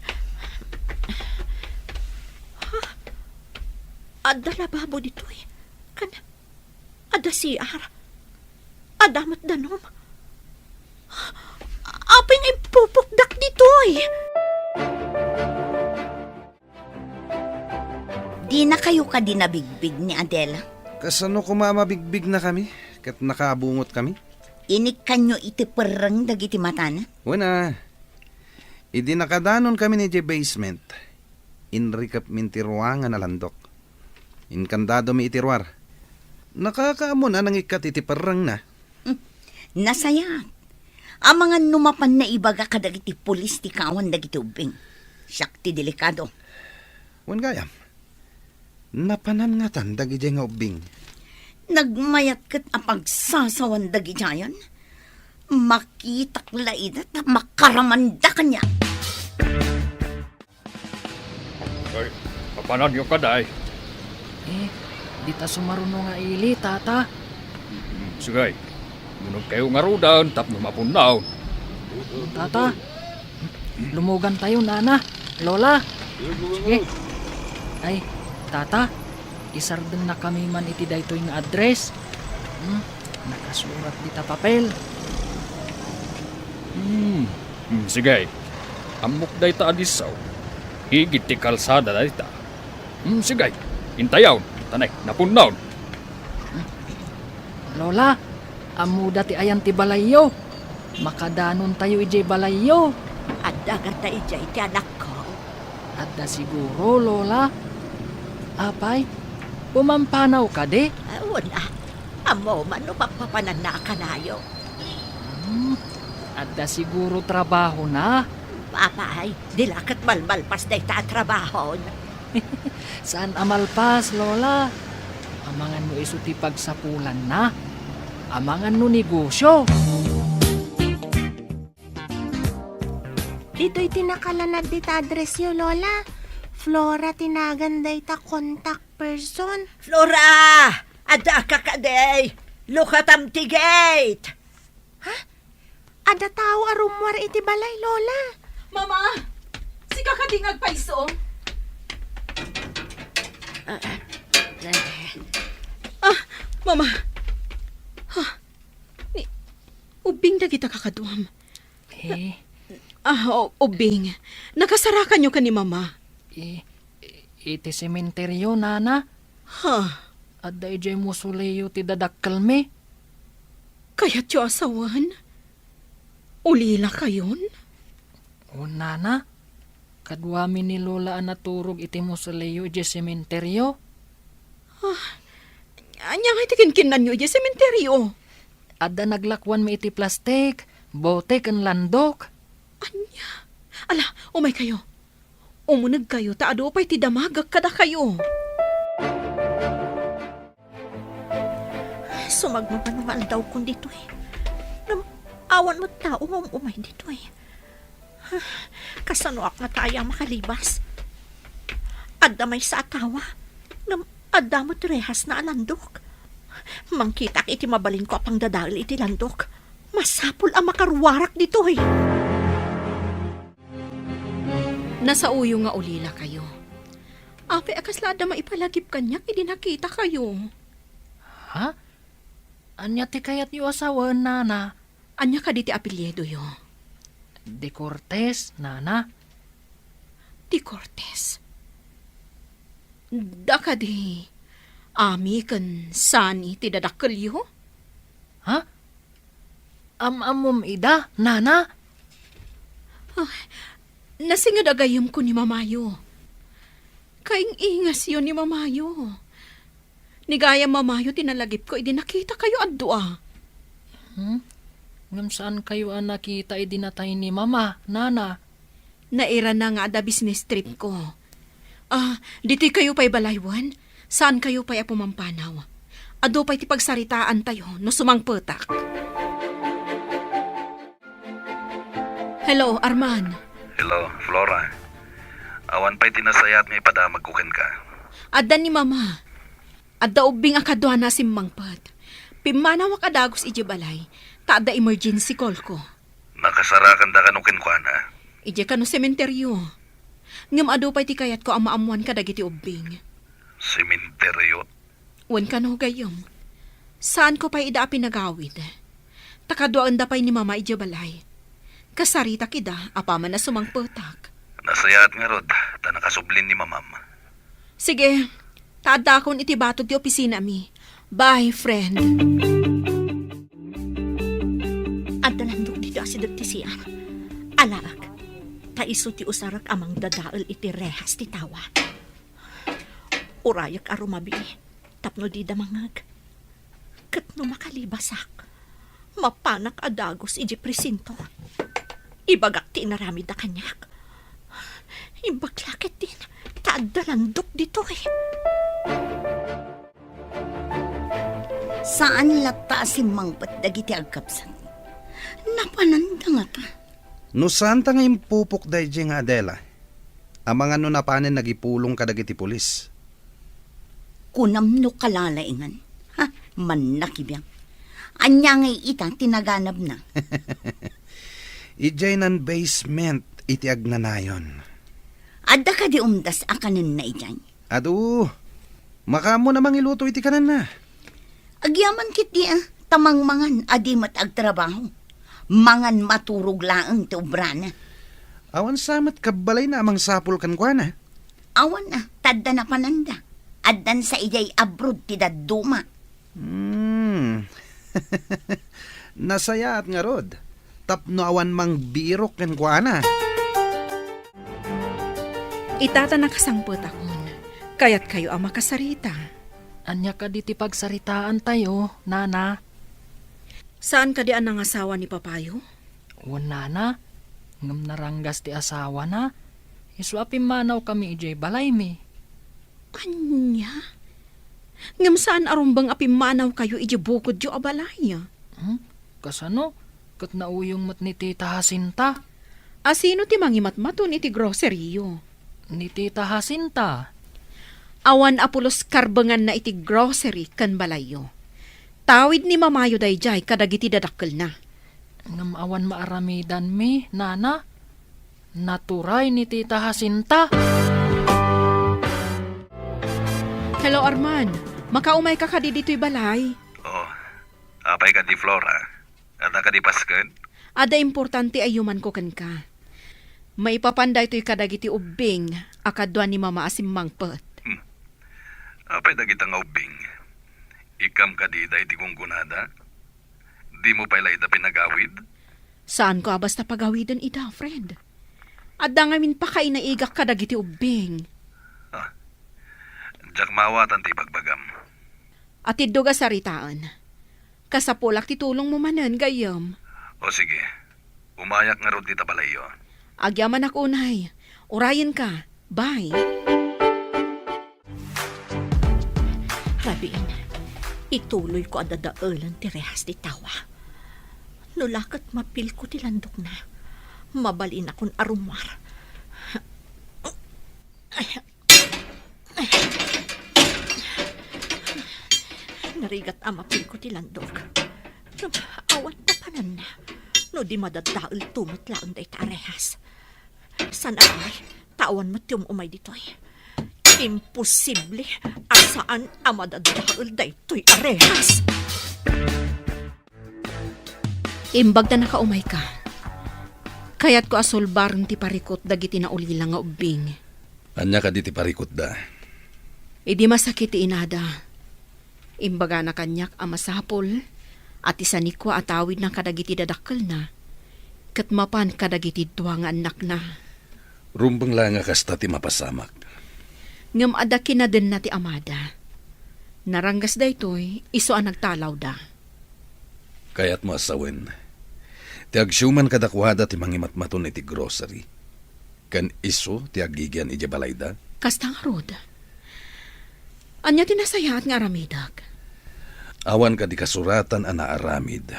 Ha? Adda lababo ditoy. Ken adda C R. Adda met danum. Apay nga impupokdak ditoy? Dinakayo kadi nabigbig ni Adela? Kasano koma a mabigbignakami ket nakabungotkami? Inikkanyo iti perreng dagiti matana? Wen a, idi nakadanonkami idiay basement, inrikepmin ti ruangan a landok. Inkandadomi iti ruar. Nakakaammon a nangikkat iti perrengna. Hmm. Nasayaat. Amangan no mapan naibaga kadagiti pulis ti kawan dagiti ubbing. Siak ti delikado. Wen gayam, napanan ngatan dagidiay nga ubbing? Nagmayat ket a pagsasawan dagidiayen. Makitak la ida ta makaramanda kaniak. Ay, papananyo kadi? Eh, dita sumaruno nga ili, Tata. Mm, sige. Munogkayo ngaruden tapno mapunnaw. Tata, lumugantayo, Nana, Lola. Sige. Ay, Tata, isardengna kami man iti daytoy nga address. Hmm, nakasurat dita papel. Hmm, hmm, sige. Ammok dayta a disso. Igid ti kalsada dayta. Hmm, sige. Intayon. Tanay, napunnaw. Lola, ammoda ti ayan ti balayyo. Makadanontayo idiay balayyo. Adda ngata idiay ti anakko? Adda siguro, Lola. Apay, pumampanaw kadi? Ah, wen a. Ammo man no papapananna a kanayo. Hmm, adda siguro trabahona. Apay, di la ket malmalpas dayta a trabahon. Saan a malpas, Lola. Amangan no isu ti pagsapulanna. Amangan no negosyo. Ditoy ti nakalanad dita addressyo, Lola. Flora ti nagan dayta kontak Person? Flora! Adda ka kadi! Lukatam ti gate! Ha? Adda tao a rummuar iti balay, Lola. Mama! Sika kadi nga agpayso? Ah, Mama! Ha? Ni, ubing dagita kakaduam. Eh. Ah, o-, ubing. Nakasarakanyo ken ni Mama. Eh, iti sementeryo, Nana. Ha? Adda idiay mausoleo ti dadakkelmi. Kayatyo a sawen? Ulila kayon? O, Nana. Kaduami ni Lola a naturog iti mausoleo idiay sementeryo. Ah, ania ngay ti kinkinnanyo idiay sementeryo? Adda naglakuanmi iti plastik, bote ken landok. Ania? Ala, umay kayo. Umuneg kayo ta adu pay ti damagek kadakayo. Sumagmamano nga aldawkon ditoy. Ngem awan met tao nga um-umay ditoy. Kasanoak ngata aya makalibas? Adda maysa a tawa, ngem adda met rehasna a landok. Mangkitaak iti mabalinko a pangdadael iti landok. Masapul a makaruarak ditoy. Nasaoyo nga ulila kayo. Apay a kasla adda maipalagip kaniak idi nakita kayo? Ha? Ania ti kayatyo a sawen, Nana? Ania kadi ti apelyidoyo? De Cortez, Nana. De Cortez? Da kadi Ami ken Sani ti dadakkelyo? Ha? Am-ammom ida, Nana? Ah, nasinged a gayyemko ni Mamayo. Kaing-ingasyo ni Mamayo. Ni gayam Mamayo ti nalagipko idi nakitakayo a dua. Hmm? Ngem saankayo a nakita idi natay ni Mama, Nana? Nairana nga adda business tripko. Ah, ditoy kayo pay balay wen? Saankayo pay a pumampanaw? Adu pay ti pagsaritaantayo no sumangpetak. Hello, Arman. Hello, Flora. Awan pay ti nasayaat nga ipadamagko kenka. Adda ni Mama. Adda ubbing a kaduana a simmangpet. Pimmanawak a dagus idiay balay, ta adda emergency call ko. Nakasarakanda kano kenkuana? Idiay kano sementeryo. Ngem adu pay ti kayatko a maammoan kadagiti ubbing. Sementeryo? Wen kano, gayyem. Saanko pay ida a pinagawid. Ta kaduaenda pay ni Mama idiay balay. Kasaritak ida apaman a sumangpetak. Nasayaat ngarud, ta nakasublin ni Mamam. Sige, ta addakon iti batog ti opisinami. Bye, friend. Adda landok ditoy asideg ti C R. Alaek, ta isu ti usarek a mangdadael iti rehas ti tawa. Urayek a rumabii tapno dida mangngeg. Ket no makalibasak, mapanak a dagus idiay presinto. Ibagak ti inaramidda kaniak. Imbag la ketdin ta adda landok ditoy. Saan latta a simmangpet dagiti agkabsat. Napananda ngata. No saanta nga impupok daydiay nga Adela, amangan no napanen nagipulong kadagiti pulis. Kunam no kalalaingan. Ha? Mannakibiang. Ania ngay ita ti naganabna? Idiay nan basement iti agnanayon. Adda kadi umdas a kanenna idiay? Adu, makaammo na mangiluto iti kanenna. Agyaman ketdi a, ta mangmangan a di met agtrabaho. Mangan maturog laeng ti obrana. Awan sa met kabbalayna a mangsapul kenkuana. Awan a, ta adda napananda. Addan sa idiay abroad ti dadduma. Hmm. Nasayaat ngarud. Tapno awan mangbirok kenkuana. Ita ta nakasangpetakon, kayatkayo a makasarita. Ania kadi ti pagsaritaantayo, Nana? Saan kadi a nangasawa ni Papayo? Wen, Nana, ngem naranggas ti asawana. Isu a pimmanawkami idiay balaymi. Ania? Ngem saan a rumbeng a pimmanawkayo idiay bukodyo a balay? Hmm? Kasano? Ket nauyong met ni Tita Jacinta. A sino ti mangimatmaton iti grocery-yo? Ni Tita Jacinta. Awan a pulos karbenganna iti grocery ken balayyo. Tawid ni mamayo daydiay kadagiti dadakkelna. Ngem awan maaramidanmi, nana. Naturay ni Tita Jacinta. Hello, Arman. Makaumayka kadi ditoy balay? Oh, apay kadi, Flora? Adda kadi pasken? Adda importante a yumanko kenka. Maipapan daytoy kadagiti ubbing a kadua ni Mama a simmangpet. Hmm. Apay dagita nga ubbing? Ikkam kadi daydi gunggonada? Dimo pay la ida pinagawid? Saanko a basta pagawiden ida, friend. Adda ngamin pakainaigak kadagiti ubbing. Ah, diak maawatan ti ibagbagam. Atiddog a saritaen. Kasapulak ti tulongmo manen, gayyem. O sige, umayak ngarud dita balayyo. Agyamanak unay. Urayenka. Bye. Rabiin, ituloyko a dadaelen ti rehas ti tawa. No la ket mapilko ti landokna, mabalinakon a rummuar. Narigat a mapilko ti landok. Ngem awan papananna no di madadaelto met laeng dayta a rehas. Saan a pay, ta awan met ti um-umay ditoy. Imposible a saan a madadael daytoy a rehas. Imbag ta nakaumayka, kayatko a sulbaren ti parikut dagiti naulila nga ubbing. Ania kadi ti parikutda? Idi masakit ti inada, imbagana kaniak a masapul a ti sanikua a tawidna kadagiti dadakkelna ket mapan kadagiti dua nga annakna. Rumbeng la nga kasta ti mapasamak. Ngem adda kinadenna ti amada. Naranggas daytoy isu a nagtalawda. Kayatmo a sawen, ti agsiuman kadakuada ti mangimatmaton iti grocery, ken isu ti agigian idiay balayda? Kasta ngarud. Ania ti nasayaat nga aramidek? Awan kadi kasuratan a naaramid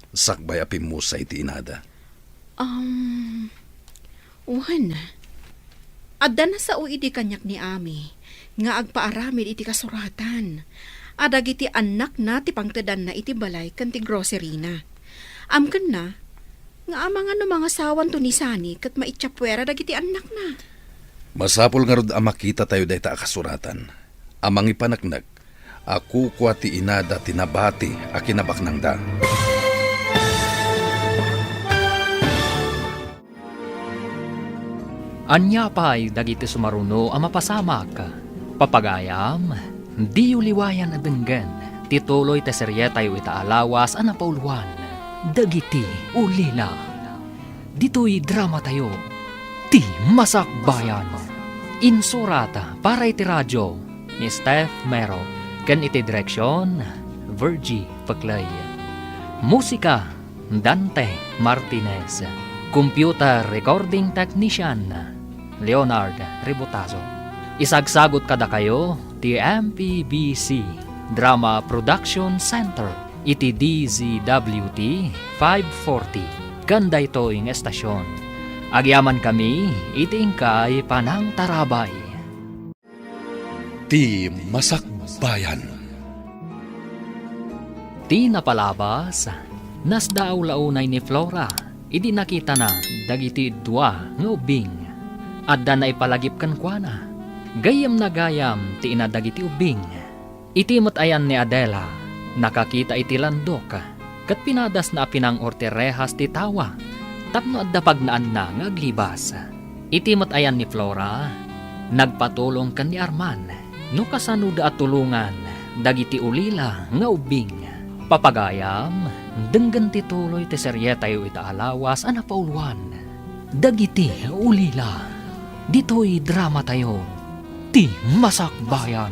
sakbay a pimmusay ti inada? Um, wen, adda nasao idi kaniak ni Ami nga agpaaramid iti kasuratan a dagiti annakna ti pangtedanna iti balay ken ti groceryna. Amkenna nga amangan no mangasawanto ni Sani ket maitsapuera dagiti annakna. Masapul ngarud a makitatayo dayta a kasuratan a mangipaneknek a kukua ti inada ti nabati a kinabaknangda. Ania pay dagiti sumaruno a mapasamak? Papagayam, diyo liwayan a denggen ti tuloy ti serietayo ita a lawas a napauluan, Dagiti Ulila. Ditoy dramatayo, Ti Masakbayan. Insurat para iti radio ni Steph Mero ken iti direksion, Virgie Peclay. Musika, Dante Martinez. Computer recording technician, Leonard Rebotazo. Isagsagot kadakayo ti M P B C Drama Production Center iti D Z W T five forty ken daytoy nga estasion. Agyamankami iti inkay panangtarabay. Ti Masakbayan. Ti napalabas, nasdaaw la unay ni Flora idi nakitana dagiti dua nga ubbing. Adda naipalagip kenkuana. Gayyemna gayam ti ina dagiti ubbing. Iti met ayan ni Adela, nakakita iti landok, ket pinadasna a pinang-or ti rehas ti tawa tapno adda pagnaanna nga aglibas. Iti met ayan ni Flora, nagpatulong ken ni Arman no kasanoda a tulongan dagiti ulila nga ubbing. Papagayam, denggen ti tuloy ti serietayo ita a lawas a napauluan, Dagiti Ulila. Ditoy dramatayo, Ti Masakbayan.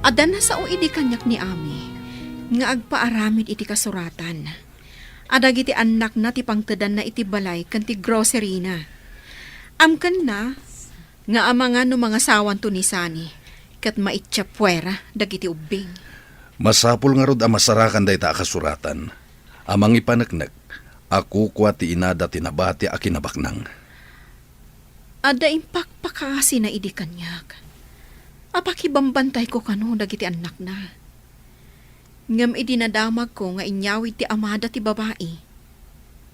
Adda nasao idi kaniak ni Ami nga agpaaramid iti kasuratan a dagiti annakna ti pangtedanna iti balay ken ti groceryna. Amkenna nga amangan no mangasawanto ni Sani ket maitsapuera dagiti ubbing. Masapul ngarud a masarakan dayta a kasuratan a mangipaneknek a kukua ti inada ti nabati a kinabaknang. Adda impakpakasina idi kaniak. Apakibambantayko kano dagiti annakna. Ngem idi nadamagko nga inyawid ti amada ti babai,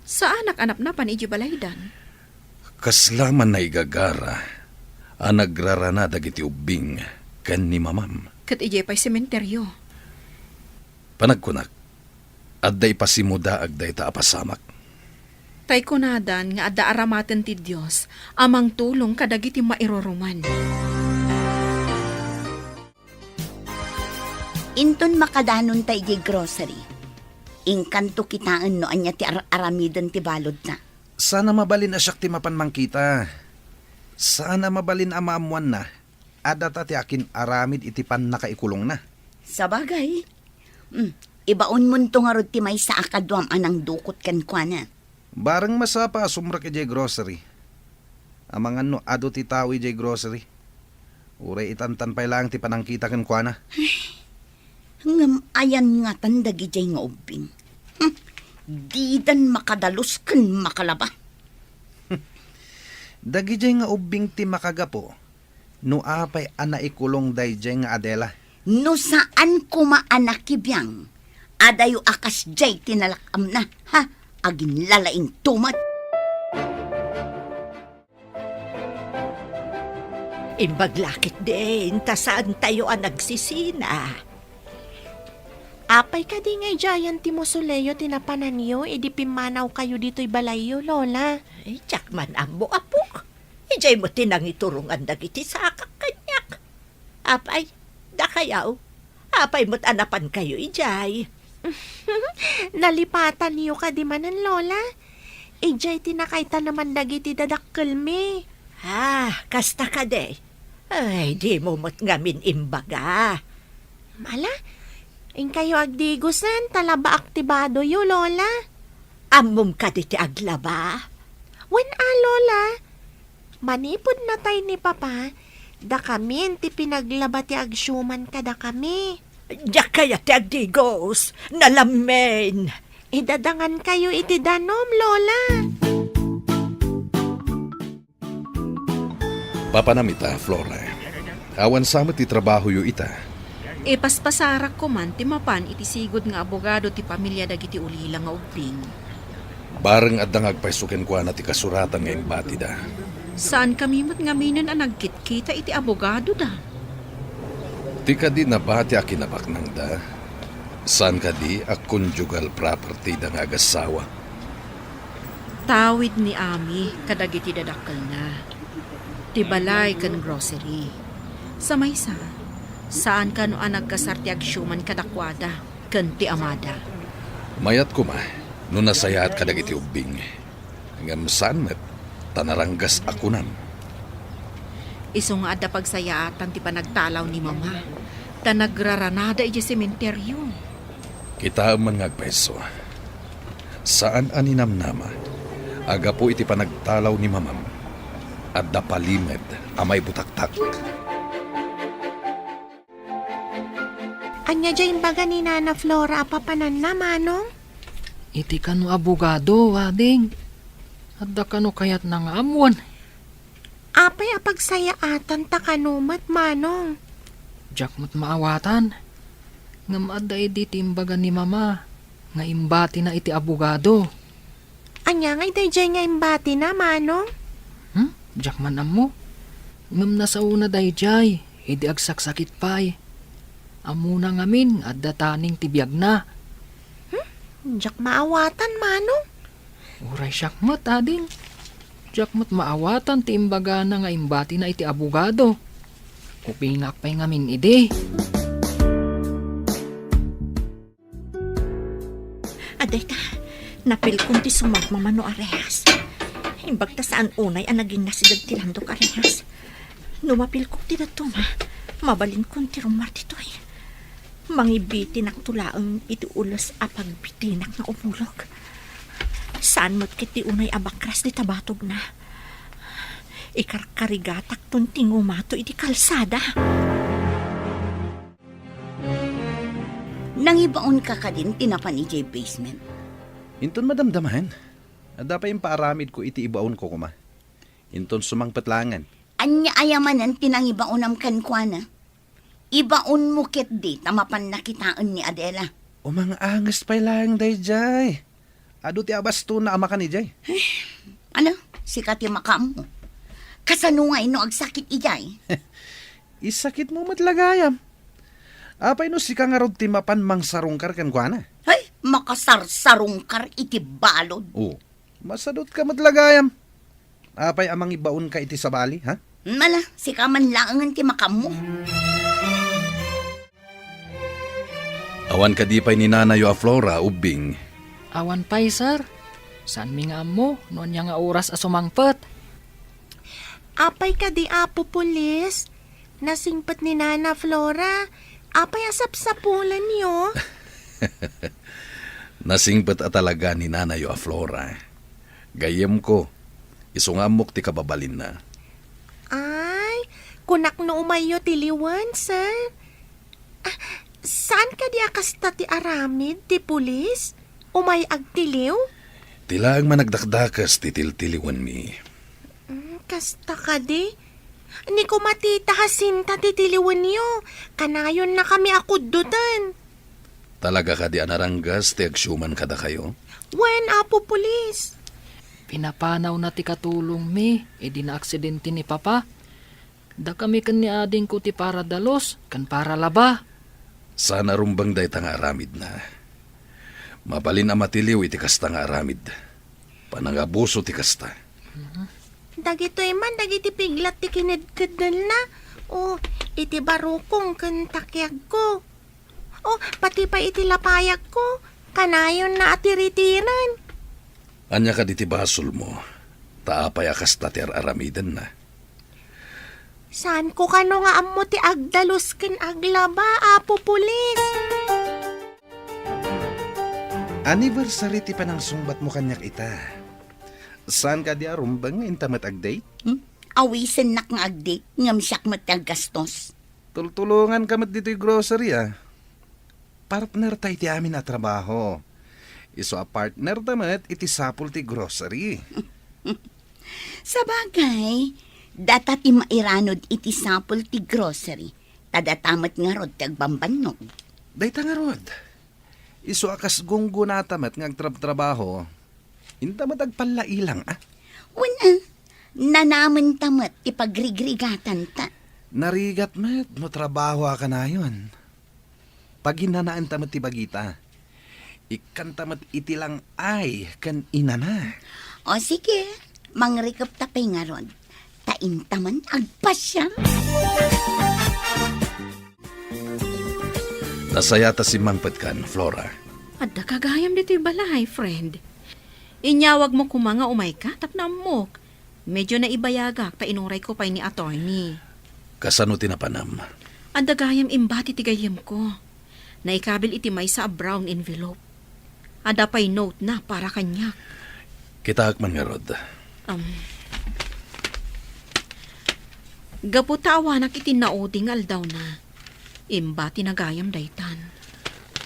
saanak a napnapan idiay balaydan. Kasla man naigagara a nagrarana dagiti ubbing ken ni mamam. Ket idiay pay sementerio. Panagkunak, adda ipasimudaag dayta a pasamak. Tay kunadan nga adda aramaten ti Dios a mangtulong kadagiti mairuruman. Inton makadanonta idiay grocery, inkanto kitaen no ania ti ar-aramiden ti baludna. Saan a mabalin a siak ti mapan mangkita. Saan a mabalin a maammoanna a data ti akin-aramid iti pannakaikulongna. Sabagay. Hmm, ibaonmonto ngarud ti maysa a kaduam a nangdukot kenkuana. Bareng masapa a sumrek idiay grocery. Amangan no adu ti tao idiay grocery. Uray itantan pay laeng ti panangkita kenkuana. Ngem ayan ngatan dagidiay nga ubbing? Hmm, didan makadalus ken makalaba. Dagidiay nga ubbing ti makagapu no apay a naikulong daydiay nga Adela. No saan koma a nakibiang, adayo a kasdiay ti nalak-amna, ha? Aginlalaing tumet. Imbag la ketdin, ta saantayo a nagsisina. Apay kadi nga idiayen ti musoleo ti napananyo idi pimmanawkayo ditoy balayyo, Lola? Ay, diak man ammo, apok. Idiay met ti nangiturongan dagiti sakak kaniak. Apay, dakayaw, apay met a napankayo idiay? Nalipatanyo kadi manen, Lola? Idiay ti nakaitaneman dagiti dadakkelmi. Ah, kasta kadi? Ay, dimo met ngamin imbaga. Ala, inkayo agdigosen, ta labaak ti badoyo, Lola. Ammom kadi ti aglaba? Wen a, Lola. Manipud natay ni Papa, dakamin ti pinaglaba ti agsiuman kadakami. Diak kayat ti agdigos, nalammin. Idadangankayo iti danum, Lola. Papanam ita, Flora. Awan sa met ti trabahoyo ita. Ipaspasarak koman ti mapan iti sigud nga abogado ti pamilia dagiti ulila nga ubbing. Bareng adda nga agpayso kenkuana ti kasuratan nga imbatida. Saankami met ngaminen a nagkitkita iti abogadoda. Ti kadi nabati a kinabaknangda, saan kadi a conjugal property da nga agassawa. Tawid ni Ami kadagiti dadakkelna, ti balay ken grocery. Sa maysa, saan kano a nagkasar ti agsiuman kadakuada ken ti amada. Mayat koma no nasayaat kadagiti ubbing. Ngem saan met ta naranggas a kunam. Isu nga adda pagsayaatan ti panagtalaw ni Mama, ta nagraranada idiay sementerio. Kitaem man nga agpayso. Saan a ninamnama a gapu iti panagtalaw ni Mamam, adda palimed a maibutaktak. Ania diay imbaga ni Nana Flora a papananna, Manong? Iti kano abogado, ading. Adda kano kayatna nga ammoen? Apay a pagsayaatan ta kano met, Manong? Diak met maawatan. Ngem adda idi ti imbaga ni Mama nga imbatina iti abogado. Ania ngay daydiay nga imbatina, Manong? Hmm? Diak man ammo. Ngem nasaona daydiay, idi agsaksakit pay. Ammona ngamin nga adda taning ti biagna. Hmm? Diak maawatan, Manong. Uray siak met, ading. Diak met maawatan ti imbagana nga imbatina iti abogado. Kupingak pay ngamin idi. Adayta, napilkon ti sumagmamano a rehas. Imbag ta saan unay a naginnasideg ti landok a rehas. No mapilkok ti dadduma, mabalinkon ti rummuar ditoy. Mangibitinakto laeng iti ules a pagbitinak nga umulok. Saan met ket ti unay a bakras dita batogna. Ikarkarigatakton ti ngumato iti kalsada. Nangibaonka kadin ti napan idiay basement? Inton madamdamaen, adda pay impaaramidko iti ibaonko koma. Inton sumangpet laengen. Ania aya manen ti nangibaonam kenkuana? Ibaonmo ketdi ta mapanna kitaen ni Adela. Umang-anges pay laeng daydiay. Adu ti abastona a makan idiay. Ala, sika ti makaammo. Kasano ngay no agsakit idiay? Isakitmo met la gayam. Apay no sika ngarud ti mapan mangsarungkar kenkuana? Ay, makasarsarungkar iti balud. Oh, masadutka met la gayam. Apay a mangibaonka iti sabali, ha? Ala, sika man laengen ti makaammo. Awan kadi pay ni nanayo a Flora, Ubbing? Awan pay, sir. Saanmi nga ammo no ania nga oras a sumangpet. Apay kadi, Apo Pulis? Nasingpet ni Nana Flora. Apay a sapsapulenyo? Nasingpet a talaga ni nanayo a Flora. Gayyemko, isu nga ammok ti kababalinna. Ay, kunak no umayyo tiliwen, sir. Ah, saan kadi a kasta ti aramid ti pulis? Umay agtiliw? Ti laeng managdakdakes ti tiltiliwenmi. Mm, kasta kadi? Ni kumatita Jacinta ti tiliwenyo. Kanayonnakami a kuddoten. Talaga kadi a naranggas ti agsiuman kadakayo? Wen, Apo Pulis. Pinapanawna ti katulongmi idi naaksidente ni Papa. Dakami ken ni adingko ti para dalus ken para laba. Saan a rumbeng dayta nga aramidna. Mabalin a matiliw iti kasta nga aramid. Panangabuso ti kasta. Dagitoy man dagiti piglat ti kinedkeddelna, o iti barukong ken takiagko. O pati pay iti lapayagko, kanayonna a tiritiren. Ania kadi ti basolmo? Ta apay a kasta ti ar-aramidenna? Saanko kano nga ammo ti agdalus ken aglaba, Apo Pulis. Anniversary ti panangsungbatmo kaniak ita. Saan kadi a rumbeng nga inta met ag-date? Hmm? Awisennak nga ag-date, ngem siak met ti aggastos. Tultulonganka met ditoy grocery, a. Partner ta iti amin a trabaho. Isu a partner ta met iti sapul ti grocery. Sabagay, data ti mairanod iti sapul ti grocery, ta data met ngarud ti agbambannog. Dayta ngarud, isu a kas gunggonata met nga agtrabtrabaho, inta met agpallailang, a? Wen, a, nanamenta met ti pagrigrigatanta. Narigat met no trabaho a kanayon. Paginanaenta met ti bagita. Ikkanta met iti lang-ay ken inana. O sige, mangrikupta pay ngarud. Ta inta man agpasiar. Nasaya ta simmangpetkan, Flora. Adda ka gayam ditoy balay, friend. Inyawagmo koma nga umayka tapno ammok. Medyo naibayagak ta inurayko pay ni attorney. Kasano ti napanam? Adda gayam imbati ti gayyemko. Naikabil iti maysa a brown envelope. Adda pay note na para kaniak. Kitaek man ngarud. Um, gapu ta awanak iti naudi nga aldawna, imbatina gayam daytan.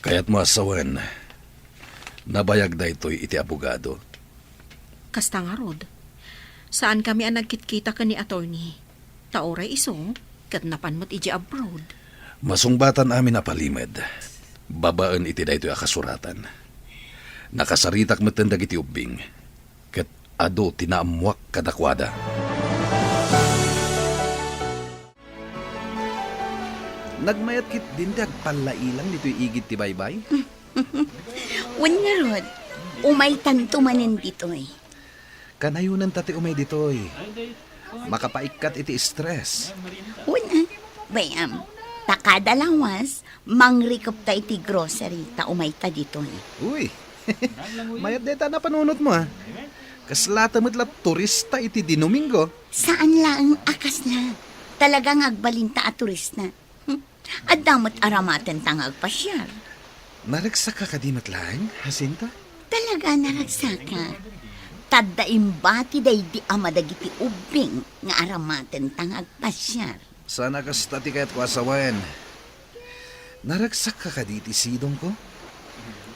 Kayatmo a sawen, nabayag daytoy iti abogado? Kasta ngarud, saankami a nagkitkita ken ni attorney. Ta uray isu, ket napan met idiay abroad. Masungbatan amin a palimed, babaen iti daytoy a kasuratan. Nakasaritak metten dagiti ubbing, ket adu ti naammoak kadakuada. Nagmayat ketdin ti agpallailang ditoy igid ti baybay? Wen ngarud, umaytanto manen ditoy. Kanayonenta ti umay ditoy. Makapaikkat iti stress. Wen, a, bay-am, ta kada lawas, mangrikupta iti grocery ta umayta ditoy. Uy, mayat dayta a napanunotmo, a. Kaslata met la turista iti Dinomingo. Saan laeng a kasla. Talaga nga agbalinta a turista. Hmm? Adda met aramatenta nga agpasiar. Naragsak ka kadi met laeng, Jacinta? Talaga naragsakak. Ta adda imbati daydi ama dagiti ubbing nga aramatenta nga agpasiar. Saan a kasta ti kayatko a sawen. Naragsak ka kadi iti sidongko?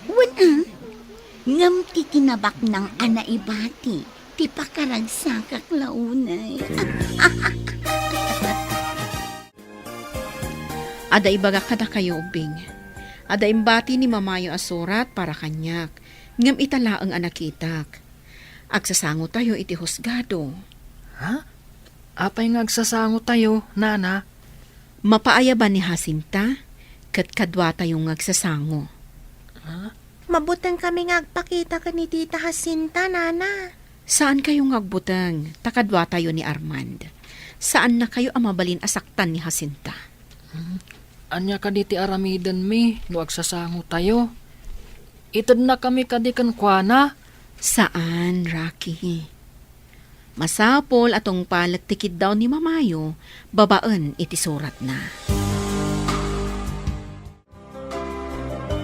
Wen, a. Ngem ti kinabaknang a naibati ti pakaragsakak la unay. Adda ibagak kadakayo, Ubbing. Adda imbati ni Mamayo a surat para kaniak, ngem ita laeng a nakitak. Agsasangotayo iti husgado. Ha? Apay nga agsasangotayo, Nana? Mapaayaban ni Jacinta, ket kaduatayo nga agsasango. Ha? Mabuteng kami nga agpakita ken ni Tita Jacinta, Nana. Saankayo nga agbuteng, ta kaduatayo ni Armand. Saannakayo a mabalin a saktan ni Jacinta. Hmm. Ania kadi ti aramidenmi no agsasangotayo? Itednakami kadi kenkuana? Saan, Rocky. Masapul a tungpalek ti kiddaw ni Mamayo babaen iti suratna.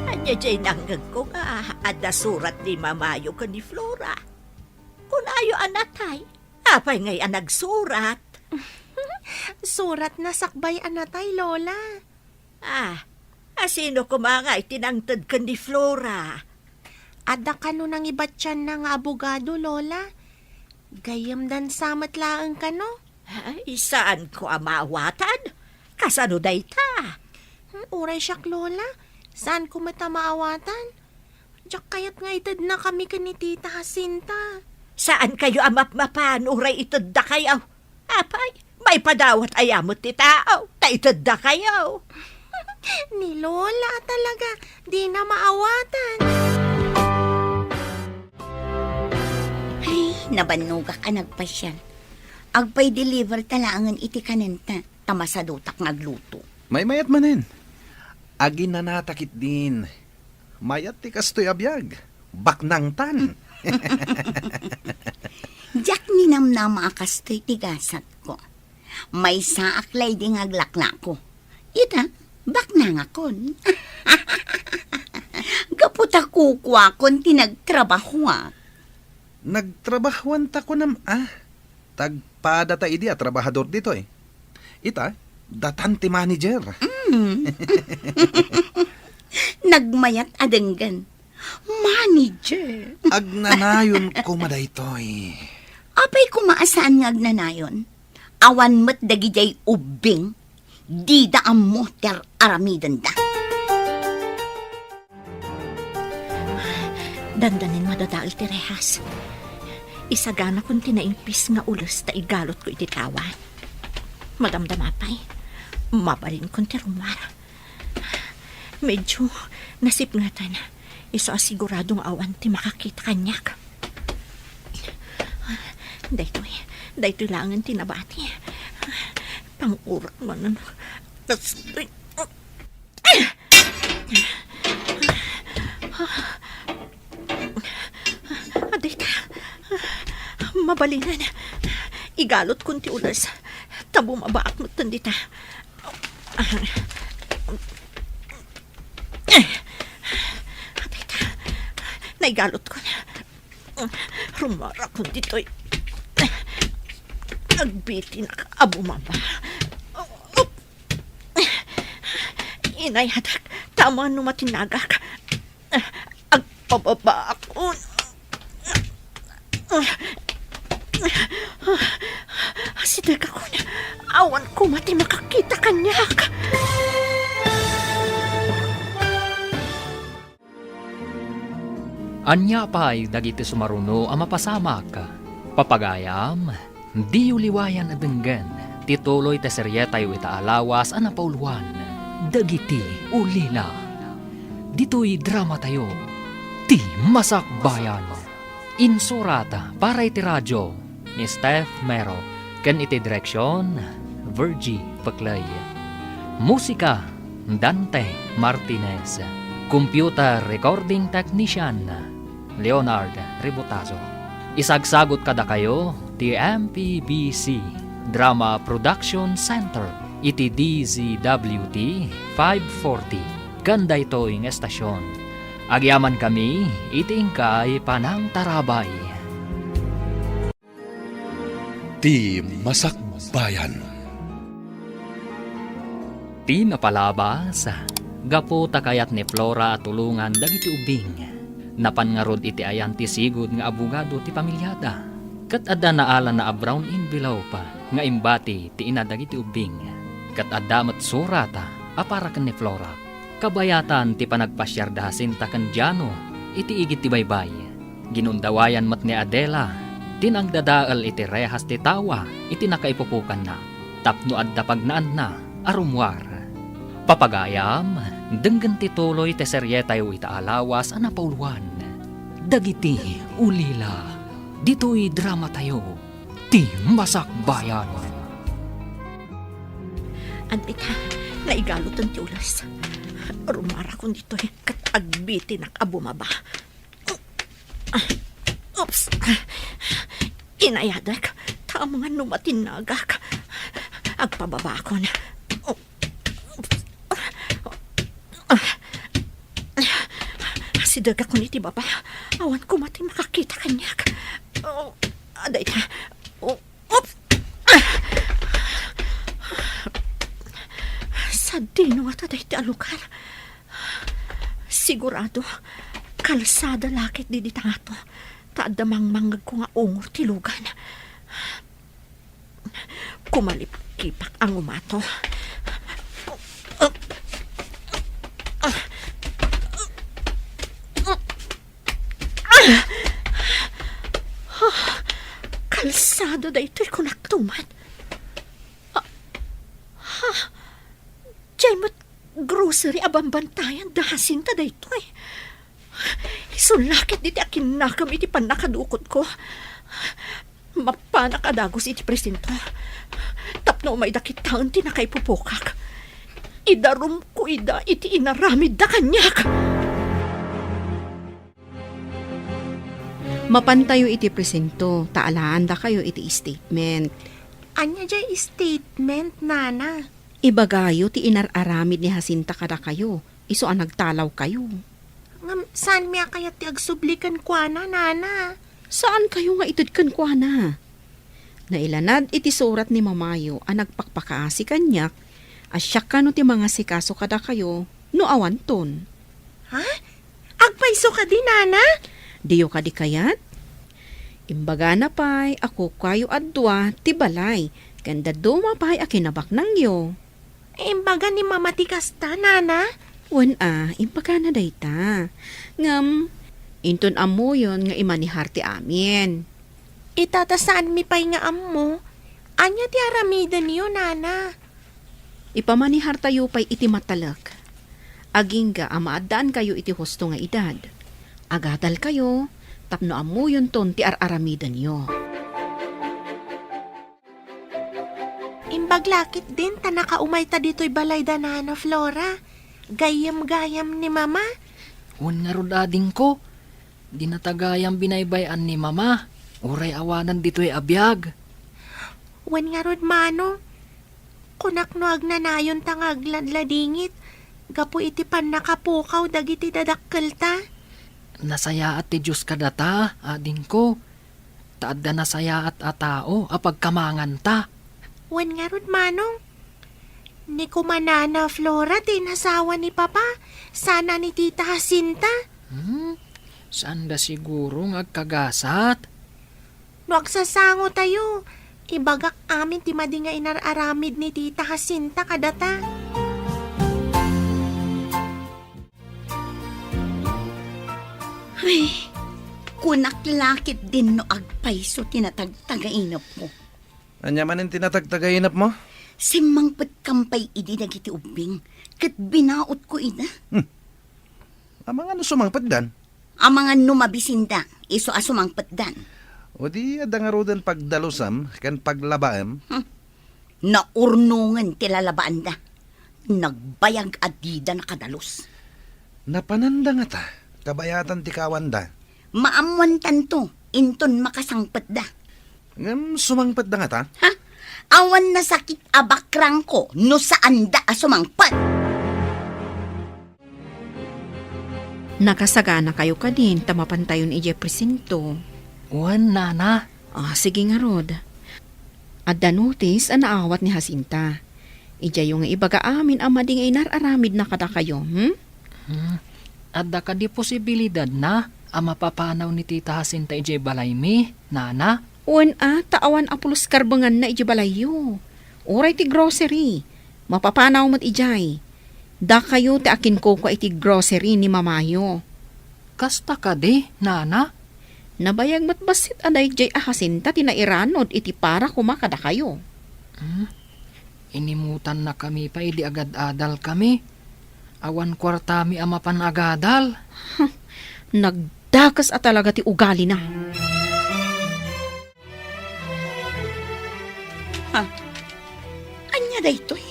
Ania jay nangngegko nga adda surat ni Mamayo ken ni Flora? Kunayo a natay. Apay ngay a nagsurat? Suratna sakbay a natay, Lola. Ah, asino koma ngay ti nangted ken ni Flora? Adda kano nangibatianna nga abogado, Lola. Gayyemdan sa met laeng kano. Ay, saanko a maawatan? Kasano dayta? Hmm, uray siak, Lola. Saanko met a maawatan. Diak kayat nga itednakami ken ni Tita Jacinta. Saankayo a mapmapan uray iteddakayo? Apay, maipadawat aya met ti tao, ta iteddakayo. Ni Lola talaga, dina maawatan. Ay, nabannogak a nagpasiar. Agpay-deliver ta laengen iti kanenta, ta masadutak nga agluto. Maymayat manen. Aginanatak ketdin. Mayat ti kastoy a biag. Baknangtan. Diak ninamnama a kastoy ti gasatko. Maysaak la idi nga aglaklako. Ita, baknangakon. Gapu ta kukuakon ti nagtrabahoak. Nagtrabahoanta kunam a? Tagpadata idi a trabahador ditoy. Ita, datan ti manager. Mm. Nagmayat a denggen. Manager. Agnanayon koma daytoy. Apay koma a saan nga agnanayon? Awan met dagidiay ubbing. Dida ammo ti ar-aramidenda. Dandanin madadael ti rehas. Isaganakon ti naimpis nga ules ta igalutko iti tawa. Madamdama pay, mabalinkon ti rummuar. Medyo nasipngetan. Isu a sigurado nga awan ti makakita kaniak. Daytoy, daytoy laengen ti nabati. Pangurak manen. Kastoy. Adda ita. Mabalinen. Igalutkon ti ules. Ta bumabaak metten dita. Adda ita. Naigalutkon. Rummuarakon ditoy. Agbitinak a bumaba. Inayadek, ta amangan no matinnagak. Agpababaakon. Asidegakon. Awan koma ti makakita kaniak. Ania pay dagiti sumaruno a mapasamak? Papagayam, diyo liwayan a denggen ti tuloy ti serietayo ita a lawas a napauluan, Dagiti Ulila. Ditoy dramatayo, Ti Masakbayan. Insurat para iti radio, ni Steph Mero, ken iti direksion, Virgie Peclay. Musika, Dante Martinez. Computer recording technician, Leonard Ributazo. Isagsagut kadakayo ti M P B C Drama Production Center iti D Z W T five forty ken daytoy nga estasyon. Agyamankami iti inkay panangtarabay. Ti Masakbayan. Ti napalabas, gapu ta kayat ni Flora a tulongan dagiti ubbing, napan ngarud iti ayan ti sigud nga abogado ti pamiliada. Ket adda naalana a brown envelope nga imbati ti ina dagiti ubbing. Ket adda met surata a para ken ni Flora. Kabayatan ti panagpasiar da Jacinta ken Jano iti igid ti baybay. Ginundawayan met ni Adela ti nangdadael iti rehas ti tawa iti nakaipupokanna tapno adda pagnaanna a rummuar. Papagayam, denggen ti tuloy ti serietayo ita a lawas a napauluan. Dagiti ulila. Ditoy dramatayo, ti Masakbayan. Adda ita, naigalutan ti ules. Rumarakon ditoy ket agbitinak a bumaba. Oops! Inayadek, ta amangan no matinnagak. Agpababakon. Oops! Sidegakon iti baba. Awan koma ti makakita kaniak. Oh, adda ita. Oh, oops! Sadino ngata dayta a lugar? Sigurado, kalsada la ket dita ngato, ta adda mangmangngegko nga ungor ti lugan. Kumalipkipak a ngumato. Kalsada daytoy, kunak tuman. Ah, ha? Diay met grocery a bambantayan da Jacinta daytoy. Isu la ket dita a kinnakam iti pannakadukotko. Mapanak a dagus iti presinto tapno umayda kitaen ti nakaipupokak. Idarumko ida iti inaramidda kaniak. Mapantayo iti presinto, ta alaandakayo iti statement. Ania diay statement, Nana? Ibagayo ti inar-aramid ni Jacinta kadakayo, isu a nagtalawkayo. Ngem saanmi a kayat ti agsubli kenkuana, Nana. Saankayo nga ited kenkuana. Nailanad iti surat ni mamayo a nagpakpakaasi kaniak a siak kano ti mangasikaso kadakayo no awanton. Ha? Agpayso kadi, Nana? Diyo kadi kayat? Imbagana pay a kukuayo a dua ti balay ken dadduma pay a kinabaknangyo. Imbaga ni Mama ti kasta, Nana? Wen a, imbagana dayta. Ngem, inton ammoyon nga imanihar ti amin. Ita ta saanmi pay nga ammo. Ania ti aramidenyo, Nana? Ipamanihartayo pay iti matalek. Agingga a maaddaankayo iti husto nga edad. Agadalkayo tapno ammoyonton ti ar-aramidenyo. Imbag la ketdin ta nakaumayta ditoy balay da Nana Flora. Gayyem gayam ni Mama. Wen ngarud, adingko, dinata gayam binaybay-an ni Mama, uray awanan ditoy a biag. Wen ngarud, Manong, kunak no agnanayonta nga agladladingit gapu iti pannakapukaw dagiti dadakkelta. Nasayaat ti Dios kadata, adingko. Ta adda nasayaat a tao a pagkamanganta. Wen ngarud, Manong, ni koma Nana Flora ti inasawa ni Papa, saan a ni Tita Jacinta. Hmm? Saanda siguro nga agkagasat? No agsasangotayo, ibagak amin ti madi nga inar-aramid ni Tita Jacinta kadata. Ay, kunak la ketdin no agpayso ti natagtagainepko. Ania manen ti natagtagainepmo? Simmangpetkam pay idi dagiti ubbing, ket binaotko ida. Hmm. Amangan no sumangpetdan? Amangan no mabisinda, isu a sumangpetdan. O di adda ngaruden pagdalusam ken paglabaem? Hmm. Naurnongen ti lalabaanda. Nagbayag a dida nakadalus. Napananda ngata, kabayatan ti kawanda. Maammoantanto, inton makasangpetda. Ngem sumangpetda ngata? Ha? Awan nasakit a bakrangko no saanda a sumangpet. Nakasaganakayo kadin ta mapantayon idiay presinto. Wen, Nana. Ah, sige ngarud. Adda notis a naawat ni Jacinta. Idiayo nga ibaga amin a madi nga inar-aramidna kadakayo, hmm? Hmm. Adda kadi posibilidadna a mapapanaw ni Tita Jacinta idiay balaymi, Nana? Wen a, ta awan a pulos karbenganna idiay balayyo. Uray ti grocery. Mapapanaw met idiay. Dakayo ti akinkukua iti grocery ni mamayo. Kasta kadi, nana? Nabayag met bassit a daydiay a Jacinta ti nairanud iti para koma kadakayo. Hmm? Inimutannakami pay idi agad-adalkami. Awan kuartami a mapan agadal. Nagdakes a talaga ti ugalina. Ha? Ania daytoy?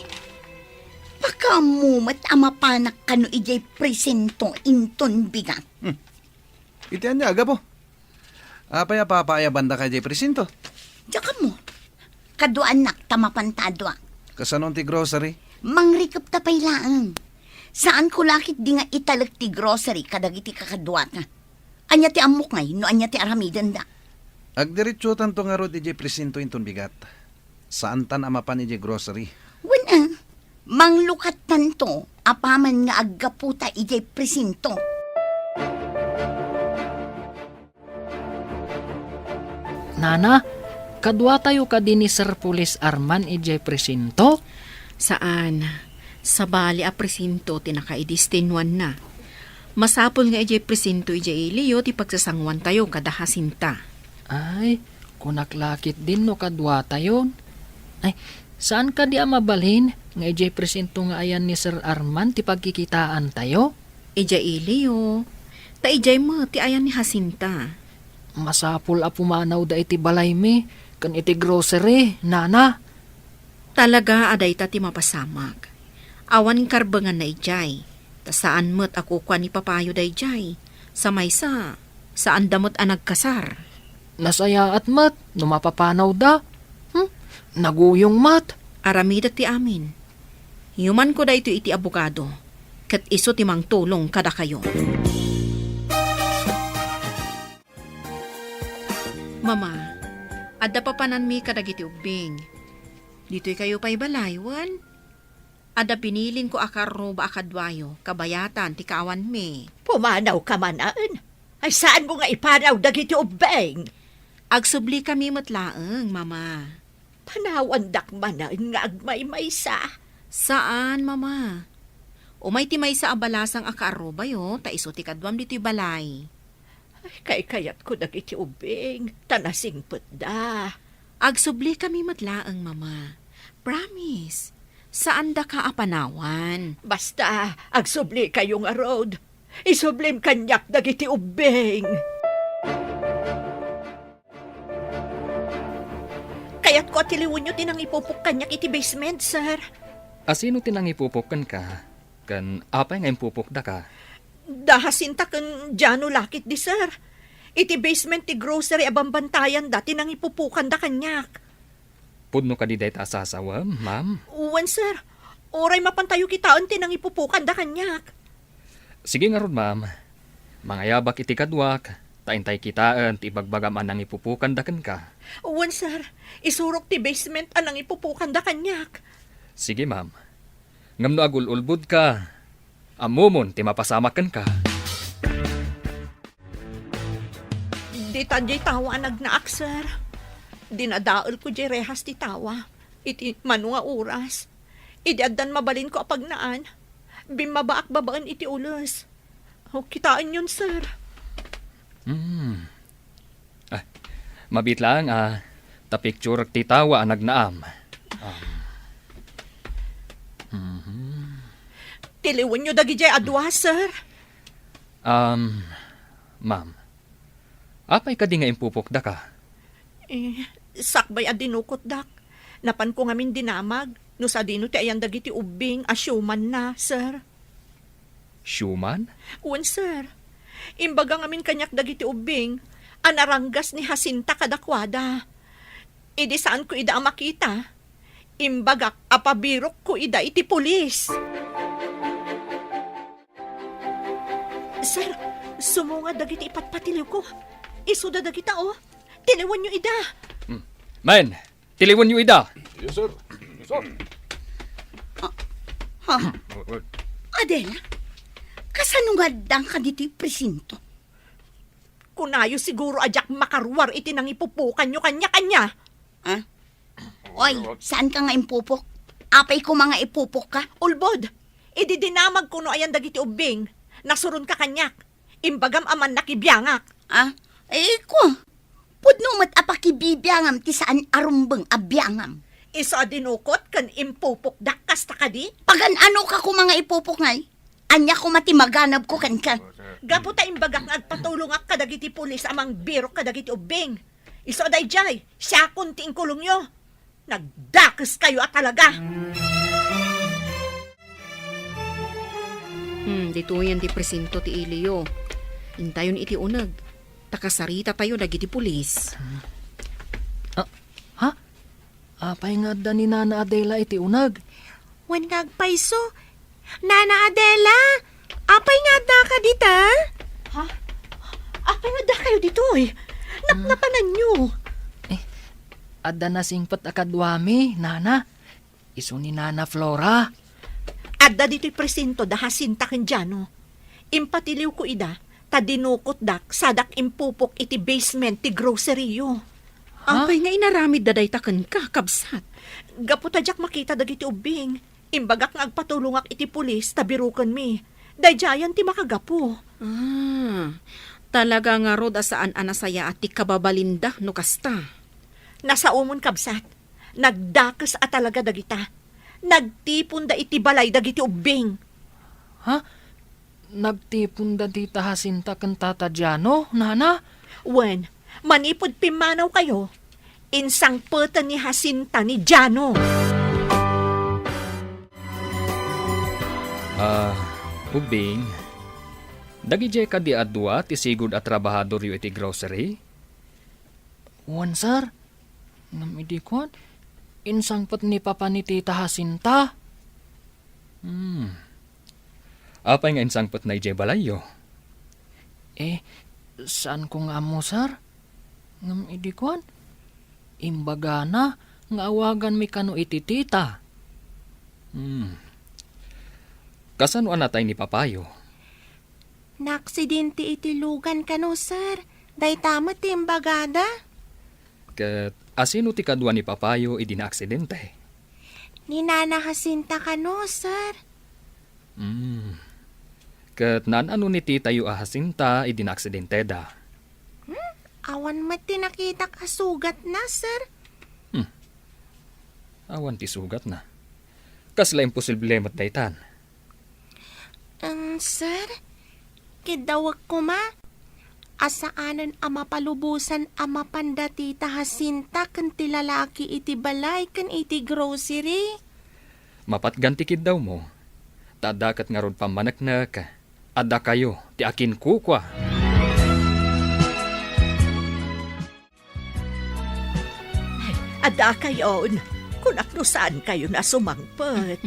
Pakaammo met a mapanak kano idiay presinto inton bigat. Hmm. Iti ania, Gapo? Apay a papaayabandaka idiay presinto? Diak ammo. Kaduaannak ta mapan ta aduak. Kasano ti grocery? Mangrikepta pay laeng. Saanko la ketdi nga italek ti grocery kadagiti kakaduata. Ania ti ammok ngay no ania ti aramidenda? Agdiretsotanto ngarud idiay presinto inton bigat. Saantan a mapan idiay grocery. Wen a, manglukattanto apaman nga aggaputa idiay presinto. Nana, kaduatayo kadi ni Sir Police Arman idiay presinto? Saan. Sabali a presinto ti nakaidestinuanna. Masapul nga idiay presinto idiay iliyo ti pagsasanguantayo kada Jacinta. Ay, kunak la ketdin no kaduatayon. Ay, saan kadi a mabalin nga idiay presinto nga ayan ni Sir Arman ti pagkikitaantayo? Idiay iliyo. Ta idiay met ti ayan ni Jacinta. Masapul a pumanawda iti balaymi ken iti grocery, nana. Talaga a dayta ti mapasamak. Awan karbenganna idiay, ta saan met a kukua ni papayo daydiay. Sa maysa, saanda met a nagkasar. Nasayaat met no mapapanawda. Hmm? Naguyong met. Aramidek ti amin. Yumanko daytoy iti abogado, ket isu ti mangtulong kadakayo. Mama, adda papananmi kadagiti ubbing. Ditoy kayo pay balay, wen? Adda binilinko a karruba a kaduayo, kabayatan ti kaawanmi. Pumanawka manen? Ay, saanmo nga ipanaw dagiti ubbing? Agsublikami met laeng, Mama. Panawandak manen nga agmaymaysa? Saan, Mama. Umay ti maysa a balasang a kaarrubayo, ta isu ti kaduam ditoy balay. Ay, kaykayatko dagiti ubbing, ta nasingpetda. Agsublikami met laeng, Mama. Promise, saandaka a panawan. Basta, agsublikayo ngarud. Isublim kaniak dagiti ubbing. Kayatko a tiliwenyo ti nangipupok kaniak iti basement, sir. Asino ti nangipupok kenka? Ken apay nga impupokdaka? Da Jacinta ken Jano la ketdi, sir. Iti basement ti grocery a bambantayanda ti nangipupokanda kaniak. Pudno kadi dayta a sasawem, ma'am? Wen, sir. Uray mapantayo kitaen ti nangipupokanda kaniak. Sige ngarud, ma'am. Mangayabak iti kaduak, ta intay kitaen ti ibagbagam a nangipupokanda kenka. Wen, sir. Isurok ti basement a nangipupokanda kaniak. Sige, ma'am. Ngem no agul-ulbodka, ammomon ti mapasamak kenka. Dita diay tawa a nagnaak, sir. Dinadaelko diay rehas ti tawa iti mano nga oras. Idi addan mabalinko a pagnaan, bimmabaak babaen iti ules. O, kitaenyon, sir. Hmm. Ah, mabiit laeng a ta picture ti tawa a nagnaam. Um, mhm. Tiliwenyo dagidiay a dua, sir. Um, ma'am, apay kadi nga impupokdaka? Eh, sakbay a dinukotdak, napanko ngamin dinamag no sadino ti ayan dagiti ubbing a siumanna, sir. Siuman? Wen, sir. Imbaga ngamin kaniak dagiti ubbing a naranggas ni Jacinta kadakuada. Idi saanko ida a makita, imbagak a pabirokko ida iti pulis. Sir, sumunga dagiti ipatpatiliwko. Isuda dagita, oh. Tiliwenyo ida. Hmm. Men, tiliwenyo ida. Yes, sir. Yes, sir. Ah, ha? Adela, kasano nga addanka ditoy presinto? Kunayo siguro a diak makaruar iti nangipupokanyo kaniak, ania? Ah? Oy, saanka nga impupok? Apay koma nga ipupokka? Ulbod, idi dinamagko no ayan dagiti ubbing, nasuronka kaniak. Imbagam a mannakibiangak. Ah? Eh, ko, pudno met a pakibibiangam ti saan a rumbeng a biangam. Isu a dinukot ken impupokdak kasta kadi? Pagan-anoka koma nga ipupok ngay? Ania koma ti maganabko kenka? Gapu ta imbagak nga agpatulongak kadagiti pulis a mangbirok kadagiti ubbing. Isu a daydiay, siakon ti inkulongyo. Nagdakeskayo a talaga. Hmm, ditoyen ti presinto ti iliyo. Intayon iti uneg. Ta kasaritatayo dagiti pulis. Ah, ha? Apay nga adda ni Nana Adela iti uneg? Wen nga agpayso. Nana Adela, apay nga addaka dita? Ha? Apay nga addakayo ditoy? Napnapananyo. Eh, adda nasingpet a kaduami, Nana. Isu ni Nana Flora. Adda ditoy presinto da Jacinta ken Jano. Impatiliwko ida, ta dinukotdak sadak impupok iti basement ti grocery-yo. Ha? Apay nga inaramidda dayta kenka, kabsat? Gapu ta diak makita dagiti ubbing, imbagak nga agpatulongak iti pulis ta birokenmi. Daydiayen ti makagapu. Ah, talaga ngarud a saan a nasayaat ti kababalinda no kasta. Nasaomon, kabsat. Nagdakes a talaga dagita. Nagtiponda iti balay dagiti ubbing. Ha? Nagtiponda dita Jacinta ken Tata Jano, Nana? Wen, manipud pimmanawkayo, insangpeten ni Jacinta ni Jano. Ah, ubbing, dagidiay kadi a dua ti sigud a trabahadoryo iti grocery? Wen, sir. Ngem idi kuan, insangpet ni Papa ni Tita Jacinta. Hmm. Apay nga insangpetna idiay balayyo? Eh, saanko nga ammo, sir. Ngem idi kuan, imbagana nga awaganmi kano iti tita. Hmm. Kasano a natay ni papayo? Naaksidente iti lugan kano, sir. Dayta met ti imbagada. Ket asino ti kadua ni papayo idi naaksidente? Ni Nana Jacinta kano, sir. Hmm. Ket naan-ano ni titayo a Jacinta idi naaksidenteda? Hmm? Awan met ti nakitak a sugatna, sir. Hmm. Awan ti sugatna. Kasla imposible met daytan. Em, sir, kiddawek koma a saanen a mapalubosan a mapan da Tita Jacinta ken ti lalaki iti balay ken iti grocery. Mapatgan ti kiddawmo, ta adda ket ngarud pammaneknek a dakayo ti akinkukua. Ay, adda kayon. Kunak no saan kayon a sumangpet.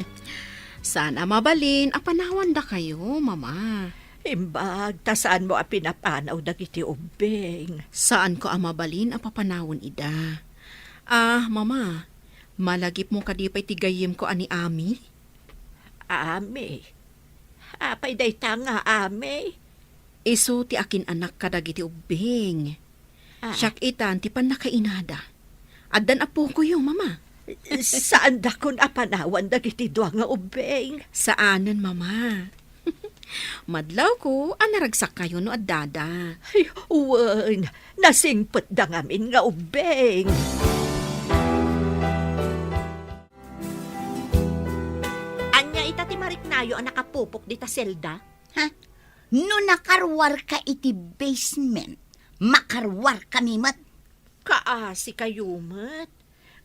Saan a mabalin a panawandakayo, Mama. Imbag ta saanmo a pinapanaw dagiti ubbing. Saanko a mabalin a papanawen ida. Ah, Mama, malagipmo kadi pay ti gayyemko a ni Ami? Ami? Apay dayta nga Ami? Isu ti akin-anak kadagiti ubbing. Ah. Siak itan ti pannakainada. Addan apokoyo, Mama. Saandakon a panawan dagiti dua nga ubbing. Saanen, Mama. Madlawko a naragsakkayo no addada. Ay, wen, nasingpetda ngamin nga ubbing. Ania ita ti mariknayo a nakapupok dita selda? Ha? No nakaruarka iti basement, makaruarkami met. Kaasi kayo met.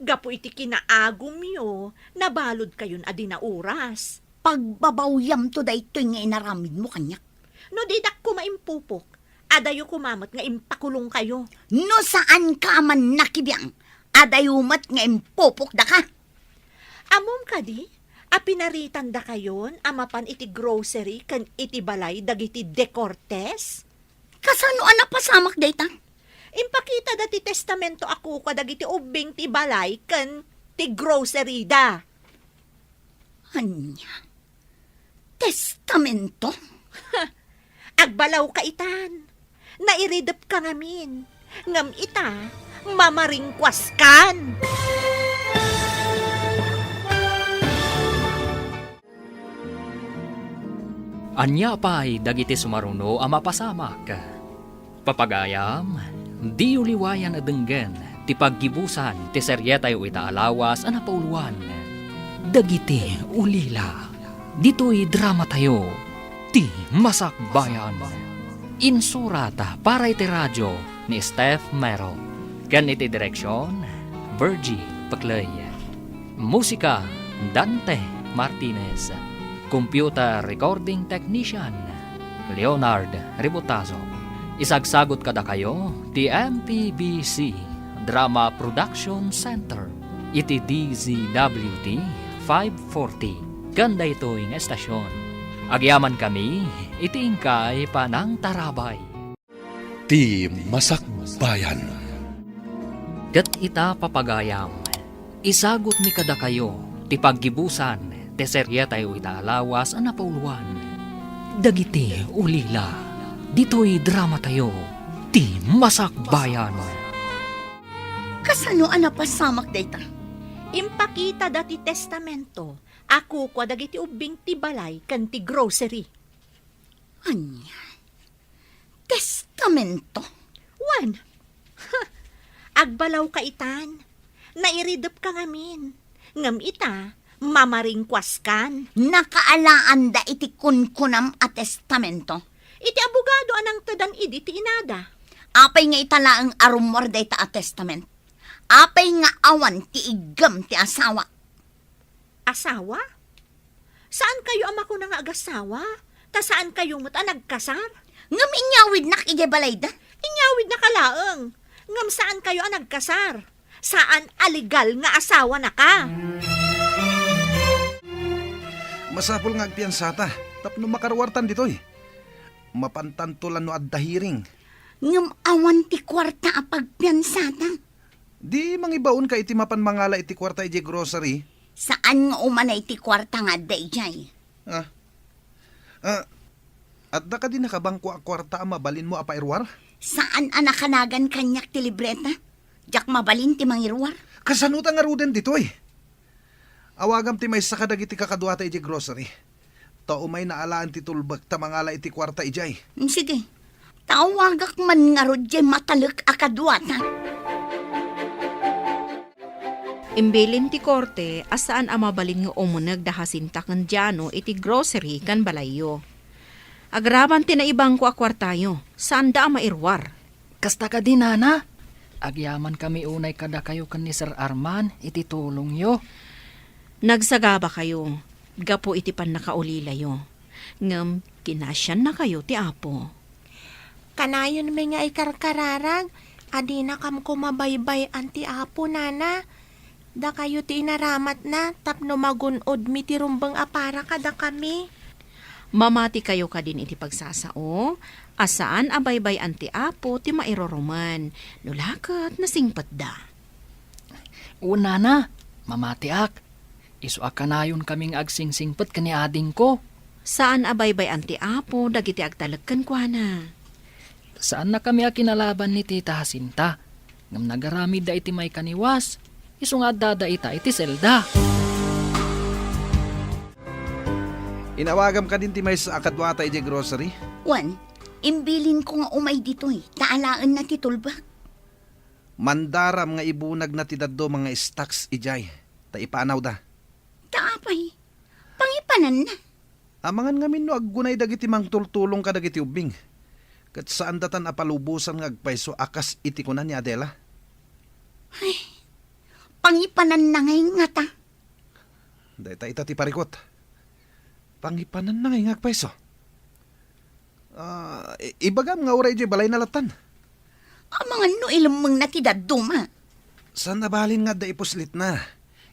Gapu iti kinaagumyo, nabalud kayon a di nauras. Pagbabawyamto daytoy nga inaramidmo kaniak. No didak koma impupok, adayo koma met nga impakulong kayo. No saanka a mannakibiang, adayo met nga impupok daka. Ammom kadi a pinaritandakayon a mapan iti grocery ken iti balay dagiti De Cortes? Kasano a napasamak dayta? Impakita da ti testamento a kukua dagiti ubbing ti balay ken ti grocery da. Ania? Testamento? Agbalaw ka itan. Nairidepka ngamin, ngem ita, mamaringkuaskan. Ania pay dagiti sumaruno a mapasamak? Papagayam, diyo liwayan a denggen ti paggibusan ti serietayo ita a lawas a napauluan, Dagiti Ulila. Ditoy dramatayo, Ti Masakbayan. Insurat para iti radio ni Steph Mero. Ken iti direksion, Virgie Pecley. Musika, Dante Martinez. Computer recording technician, Leonard Ributazo. Isagsagut kadakayo ti M P B C Drama Production Center iti D Z W T five forty ken daytoy nga estasion. Agyamankami iti inkay panangtarabay. Ti Masakbayan. Ket ita, papagayam, isagutmi kadakayo ti paggibusan ti serietayo ita a lawas a napauluan, Dagiti Ulila. Ditoy dramatayo, Ti Masakbayan. Kasano a napasamak dayta? Impakitada ti testamento a kukua dagiti ubbing ti balay ken ti grocery. Ania? Testamento? Wen. Agbalawka itan. Nairidepka ngamin. Ngem ita, mamaringkuaskan. Nakaalaanda iti kunkunam a testamento? Iti abogado a nangtedan idi ti inada. Apay nga ita laeng a rummuar dayta a testament? Apay nga awan ti iggem ti asawa? Asawa? Saankayo a makuna nga agasawa, ta saankayo met a nagkasar? Ngem inyawidnak idiay balayda. Inyawidnaka laeng, ngem saankayo a nagkasar. Saan a legal nga asawanaka. Masapul nga agpiansata tapno makaruartan ditoy. Mapantanto la no adda hearing. Ngem awan ti kuarta a pagpiansata. Di mangibaonka iti mapan mangala iti kuarta idiay grocery? Saan nga umanay ti kuarta nga adda idiay. Ah. Ah, adda kadi nakabangko a kuarta a mabalinmo a pairuar? Saan a nakanagan kaniak ti libreta? Diak mabalin ti mangiruar. Kasano ta ngaruden ditoy? Awagam ti maysa kadagiti kakaduata idiay grocery. Ta umay naalaan ti tulbek ta mangala iti kuarta idiay. Mm, sige. Ta awagak man ngarud diay matalek a kaduata. Imbilin ti korte a saan a mabalin nga umuneg da Jacinta ken Diano iti grocery ken balayyo. Agraman ti naibangko a kuartayo, saanda a mairuar. Kasta kadi, Nana? Agyamankami unay kadakayo ken ni Sir Arman iti tulongyo. Nagsagabakayo gapu iti pannakaulilayo. Ngem kinasiannakayo ti Apo. Kanayonmi nga ikarkararag a dinakam koma baybay-an ti Apo, Nana. Dakayo ti inaramatna tapno magun-odmi ti rumbeng a para kadakami. Mamatikayo kadin iti pagsasao a saan a baybay-an ti Apo ti mairurumen, no la ket nasingpetda. Wen, Nana, mamatiak. Isu a kanayonkamin nga agsingsingpet ken ni adingko. Saan a baybay-an ti Apo dagiti agtalek kenkuana. Saannakami a kinalaban ni Tita Jacinta, ngem nagaramidda iti maikaniwas, isu nga addada ita iti selda. Inawagam kadin ti maysa a kaduata idiay grocery? Wen, imbilinko nga umay ditoy, ta alaenna ti tulbek. Mandaram nga ibunagna ti dadduma nga stocks idiay, ta ipanawda. Ta apay, pangipananna. Amangan ngamin no aggunay dagiti mangtultulong kadagiti ubbing, ket saandatan a palubosan nga agpayso a kas iti kuna ni Adela. Ay, pangipananna ngay ngata. Dayta ita ti parikut. Pangipananna ngay nga agpayso. Ah, i-, ibagam nga uray idiay balayna lattan. Amangan no ilemmengna ti dadduma. Saan a balin nga adda ipuslitna,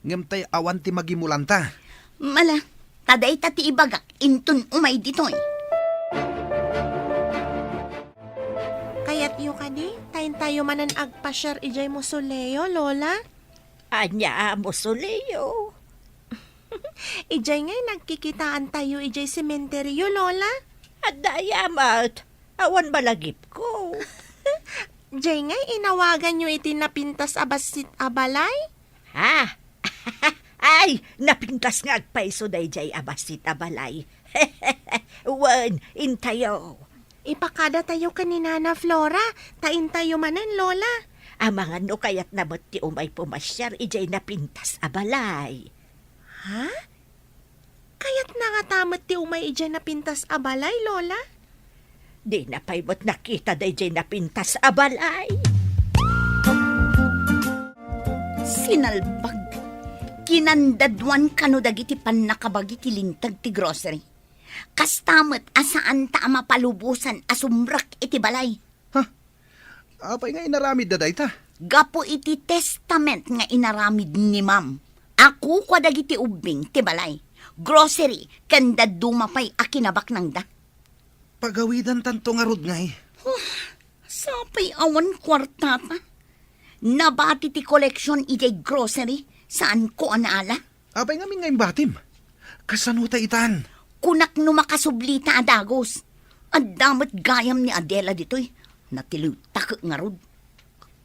ngem tay awan ti magimulanta. Mala, ta dayta ti ibagak inton umay ditoy. Kayatyo kadi, ta intayo manen agpasiar idiay mausoleo, Lola? Ania a mausoleo? Idiay ngay nagkikitaantayo idiay sementeryo, Lola? Adda aya met. Awan balagipko. Jay ngay, inawaganyo iti napintas a bassit a balay? Ha? Ay, napintas nga agpayso dayjay a bassit a balay. Wen, intayo. Ipakadatayo ken ni Nana Flora, ta intayo manen, Lola. Amangan no kayatna met ti umay pumasiar idiay napintas a balay. Ha? Kayatna ngata met ti umay idiay napintas a balay, Lola? Dina pay met nakita dayjay napintas a balay. Sinalbag. Kinandaduan kano dagiti pannakabagi ti linteg ti grocery. Kasta met a saanta a mapalubosan a sumrek iti balay. Ha? Apay nga inaramidda dayta? Gapu iti testament nga inaramid ni Ma'am, a kukua dagiti ubbing ti balay, grocery, ken dadduma pay a kinabaknangda. Pagawidantanto ngarud ngay. Huh, sapay awan kuartata. Nabati ti koleksion idiay grocery, saanko a naala. Apay ngamin nga imbatim? Kasano ta itan? Kunak no makasublita a dagus. Adda met gayam ni Adela ditoy. Natiliwtak ngarud.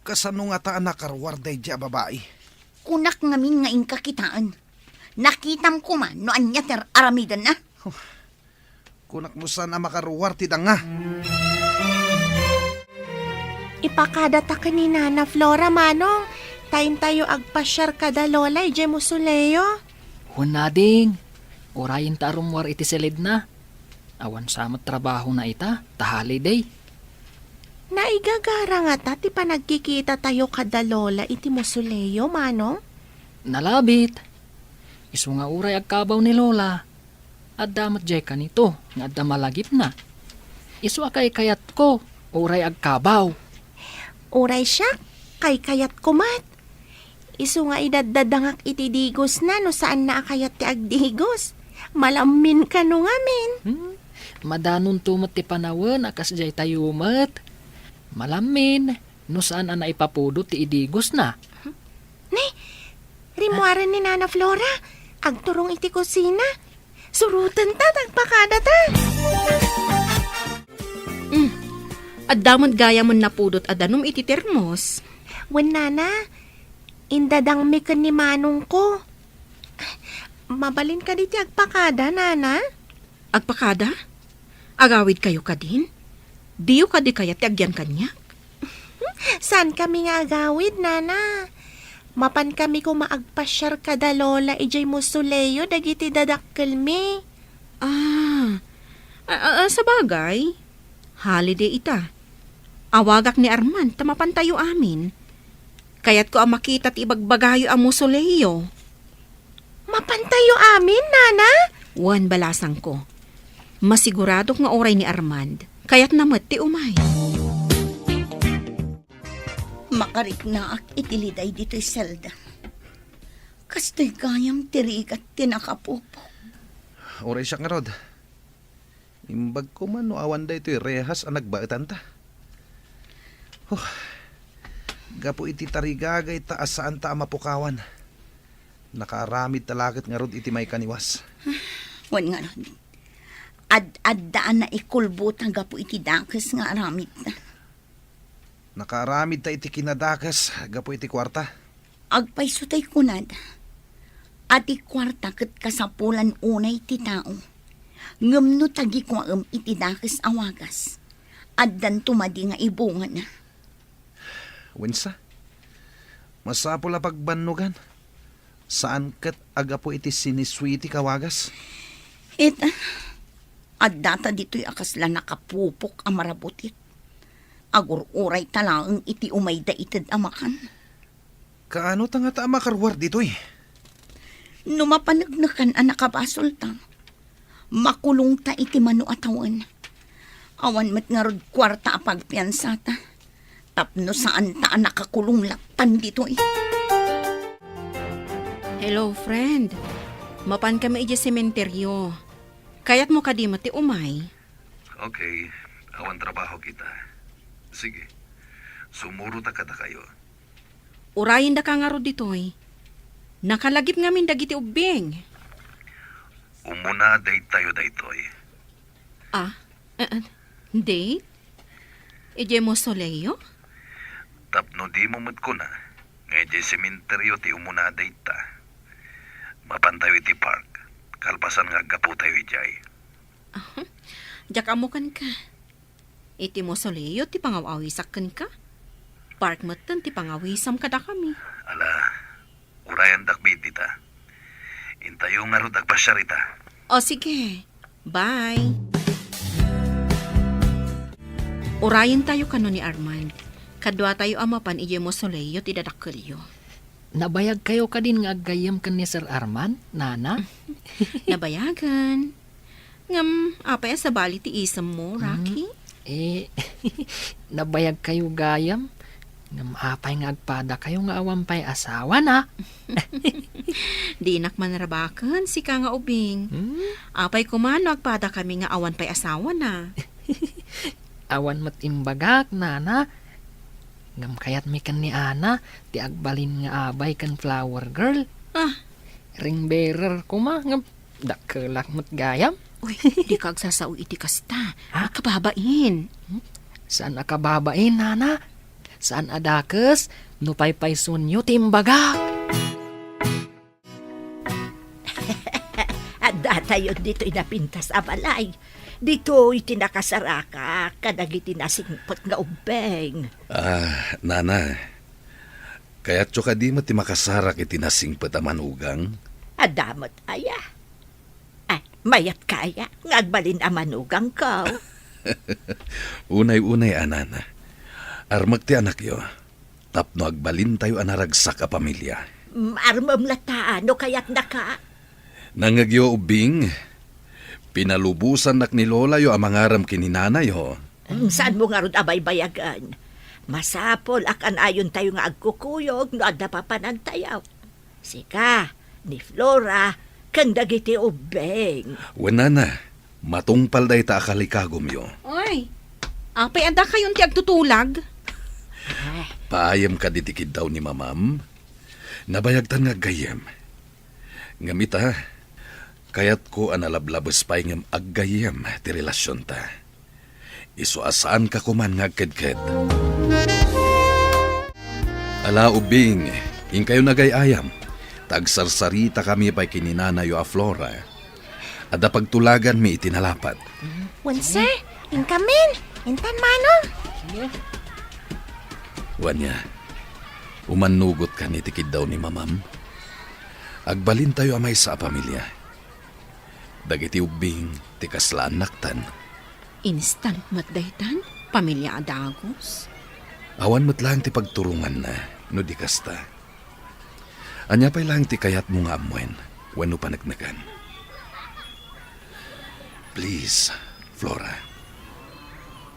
Kasano ngata a nakaruar daydiay a babai? Kunak ngamin nga inka kitaen. Nakitam koma no ania ti ar-aramidenna. Huh. Kunak no saan a makaruar ti danga. Ipakadata ken ni Nana Flora, Manong, ta intayo agpasiar kada Lola idiay mausoleo. Wen, ading, urayenta a rummuar iti silidna. Awan sa met trabahona ita, ta holiday. Naigagara ngata ti panagkikitatayo kada Lola iti mausoleo, Manong? Nalabit. Isu nga uray agkabaw ni Lola, adda met diay kanito nga adda malagipna. Isu a kaykayatko, uray agkabaw. Uray siak, kaykayatko met. Isu nga idaddadangak iti digosna no saanna a kayat ti agdigos. Malammin kano ngamin. Hmm? Madanonto met ti panawen a kas daytayo met. Malammin, no saan a naipapudot ti idigosna. Ne, rimmuaren ni Nana Flora. Agturong iti kusina. Surotenta, ta agpakadata. Mm. Adda met gayam napudot a danum iti termos. Wen, Nana, indadangmi ken ni manongko. Mabalin kadi ti agpakada, Nana? Agpakada? Agawidkayo kadin? Diyo kadi kayat ti agyan kaniak? Saankami nga agawid, Nana. Mapankami koma agpasiar kada Lola idiay mausoleo dagiti dadakkelmi. Ah, a, a, a, sabagay, holiday ita. Awagak ni Arman ta mapantayo amin. Kayatko a makita ti ibagbagayo a mausoleo. Mapantayo amin, Nana? Wen, balasangko. Masiguradok nga uray ni Armand, kayatna met ti umay. Makariknaak iti liday ditoy selda. Kastoy gayam ti rigat ti nakapupok. Uray siak ngarud. Imbag koma no awan daytoy rehas a nagbaetanta. Huh. Gapu iti tarigagayta a saanta a mapukawan, nakaaramidta la ket ngarud iti maikaniwas. Wen ngarud, ad-adda a naikulbota gapu iti dakes nga aramidta. Nakaaramidta iti kinadakes gapu iti kuarta. Agpayso tay kunada a ti kuarta ket kasapulan unay ti tao. Ngem no tagikuaem iti dakes a wagas, addanto madi nga ibungana. Wensa, masapul a pagbannogan. Saan ket a gapu iti sinisuitik a wagas? Ita, addata ditoy a kasla nakapupok a marabutit. Agur-urayta laeng iti umayda ited a makan. Kaano ta ngata a makaruar ditoy? No mapaneknekan a nakabasolta, makulongta iti mano a tawen. Awan met ngarud kuarta a pagpiansata tapno saanta a nakakulong lattan ditoy. Hello, friend. Mapankami idiay sementeryo. Kayatmo kadi met ti umay? Okay, awan trabaho kita. Sige, sumurota kadakayo. Urayendaka ngarud ditoy. Nakalagip ngamin dagiti ubbing. Umuna daytayo daytoy. Ah, eh, eh, date? Idiay mausoleo? Tapno dimo met kuna nga idiay sementeryo ti umuna dayta. Mapantayo iti park, kalpasan nga aggapotayo idiay. Aha. Diak ammo kenka. Iti mausoleo ti pangaw-awisak kenka. Park metten ti pangawisam kadakami. Ala, urayendak met dita. Intayo ngarud agpasiar ita. O, sige. Bye. Urayentayo kano ni Armand. Kaduatayo a mapan idiay mausoleo ti dadakkelyo. Nabayagkayo kadin nga aggayyem ken ni Sir Armand, Nana? Nabayagen. Ngem, apay a sabali ti isemmo, Rocky? Eh, nabayagkayo gayam. Ngem apay nga agpadakayo nga awan pay asawana? Dinak manrabaken, sika nga ubing. Hmm? Apay koma no agpadakami nga awan pay asawana? Awan met imbagak, Nana. Ngem kayatmi ken ni Ana ti agbalin nga abay ken flower girl. Ah. Ring bearer koma, ngem dakkelak met gayam. Uy, dika agsasao iti kasta. Ha? Kababain. Hmm? Saan a kababain, Nana? Saan a dakes no paypaysuenyo ti imbagak? Addatayon ditoy napintas a balay. Ditoy ti nakasarakak kadagiti nasingpet nga ubbing. Ah, Nana, kayatyo kadi met ti makasarak iti nasingpet a manugang? Adda met aya. Ah, mayatka aya nga agbalin a manugangko? Unay-unay a, Nana. Armek ti anakyo. Tapno agbalintayo a naragsak a pamilia. Mm, armem latta no kayatnaka. Nangngegyo, ubbing, pinalubosannak ni lolayo a mangarem ken ni nanayo. Mm, saanmo ngarud a baybayagen? Masapul a kanayontayo nga agkukuyog no adda papanantayo. Sika, ni Flora, ken dagiti ubbing. Wen, Nana, matungpal dayta a kalikagumyo. Oy, apay addakayon ti agtutulag? Paayem kadi ti kiddaw ni Mamam? Nabayagtan nga aggayyem. Ngem ita, kayatko a nalablabes pay ngem aggayyem ti relasionta. Isu a saanka koman nga agkedked. Ala, ubbing, inkayo nagay-ayam, ta agsarsaritakami pay ken ni nanayo a Flora. Adda pagtulaganmi iti nalapat. Wense, inkamin, intan mano. Wen aya, umannugotka iti kiddaw ni Mamam. Agbalintayo a maysa a pamilia. Dagiti ubbing ti kaslaannaktan. Instant met daytan, pamilia a dagus. Awan met laeng ti pagturonganna no di kasta. Ania pay laeng ti kayatmo nga ammoen wenno paneknekan? Please, Flora.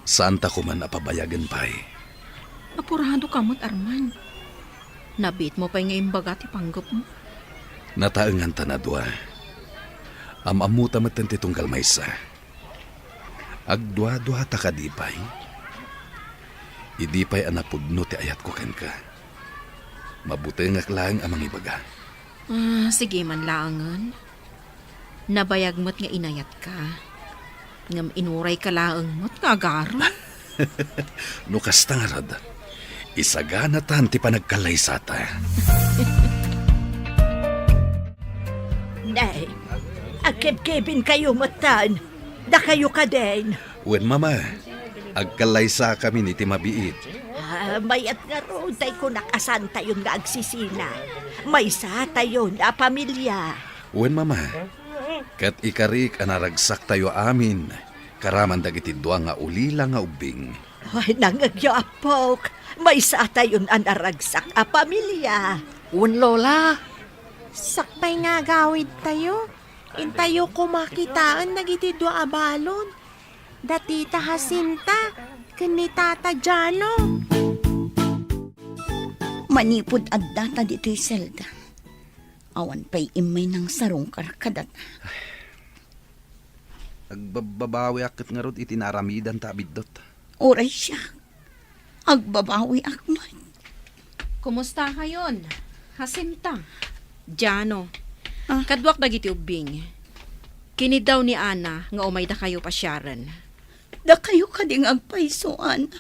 Saanta koman a pabayagen pay. Apuradoka met, Arman. Nabiitmo pay nga imbaga ti panggepmo. Nataengantan a dua. Am-ammota metten ti tunggal maysa. Agduaduata kadi pay? Idi pay a napudno ti ayatko kenka, mabutengak laeng a mangibaga. Ah, sige man laengen. Nabayag met nga inayatka. Ngem inurayka laeng met nga agarem. No kasta ngarud, isaganatan ti panagkallaysata. Nay, agkebkebinkayo metten. Dakayo kadin. Wen, Mama, agkallaysakamin iti mabiit. Ah, mayat ngarud tay kunak a saantayon nga agsisina. Maysatayon a pamilia. Wen, Mama, ket ikarik a naragsaktayo amin karaman dagiti dua nga ulila nga ubbing. Ay, nangngegyo, appok. Maysatayon a naragsak a pamilia. Wen, Lola. Sakbay nga agawidtayo, intayo koma kitaen dagiti dua a balon. Da Tita Jacinta ken ni Tata Jano. Manipud addata ditoy selda, awan pay immay nangsarungkar kadata. Agbabbabawiak ket ngarud iti naaramidanta a biddut. Uray siak, agbabawiak met. Kumusta kayon, Jacinta? Jano. Ah. Kaduak dagiti ubbing. Kiniddaw ni Ana nga umaydakayo pasiaren. Dakayo kadi nga agpayso, Ana?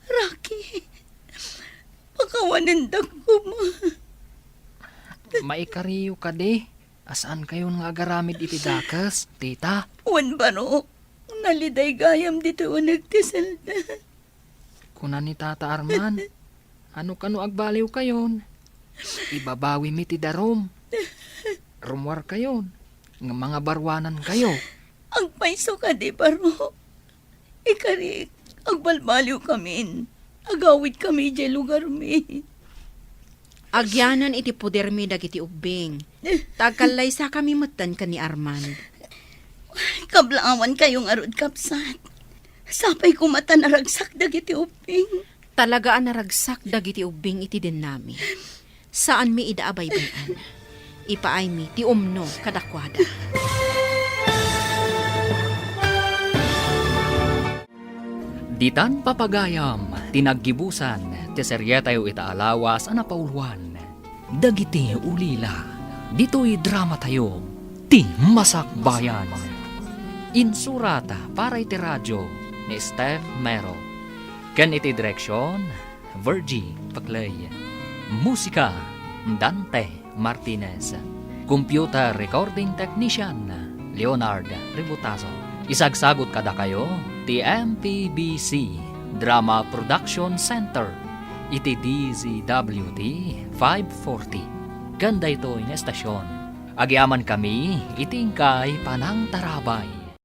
Rocky, pakawanendak koma. Maikariyo kadi a saankayon nga agaramid iti dakes, tita? Wen, Barok, naliday gayam ditoy uneg ti selda. Kuna ni Tata Arman, "Ano kano agbaliwkayon? Ibabawimi ti darum. Rummuarkayon, nga mangabaruanankayo." Agpayso kadi, Barok. Ikarik, agbalbaliwkamin. Agawidkami idiay lugarmi. Agyanan iti podermi dagiti ubbing. Ta agkallaysakami metten ken ni Armand. Kablaawankayo ngarud, kabsat. Sapay koma ta naragsak dagiti ubbing. Talaga a naragsak dagiti ubbing iti dennami. Saanmi ida a baybay-an. Ipaaymi ti umno kadakuada. Ditan papagayam ti naggibusan ti serietayo ita a lawas a napauluan, Dagiti Ulila. Ditoy dramatayo, Ti Masakbayan. Insurat para iti radio ni Steph Mero. Ken iti direksion, Virgie Paclay. Musika, Dante Martinez. Computer recording technician, Leonard Ributazo. Isagsagut kadakayo ti M P B C Drama Production Center iti D Z W T five forty. Ken daytoy nga estasion, agyamankami iti inkay panangtarabay.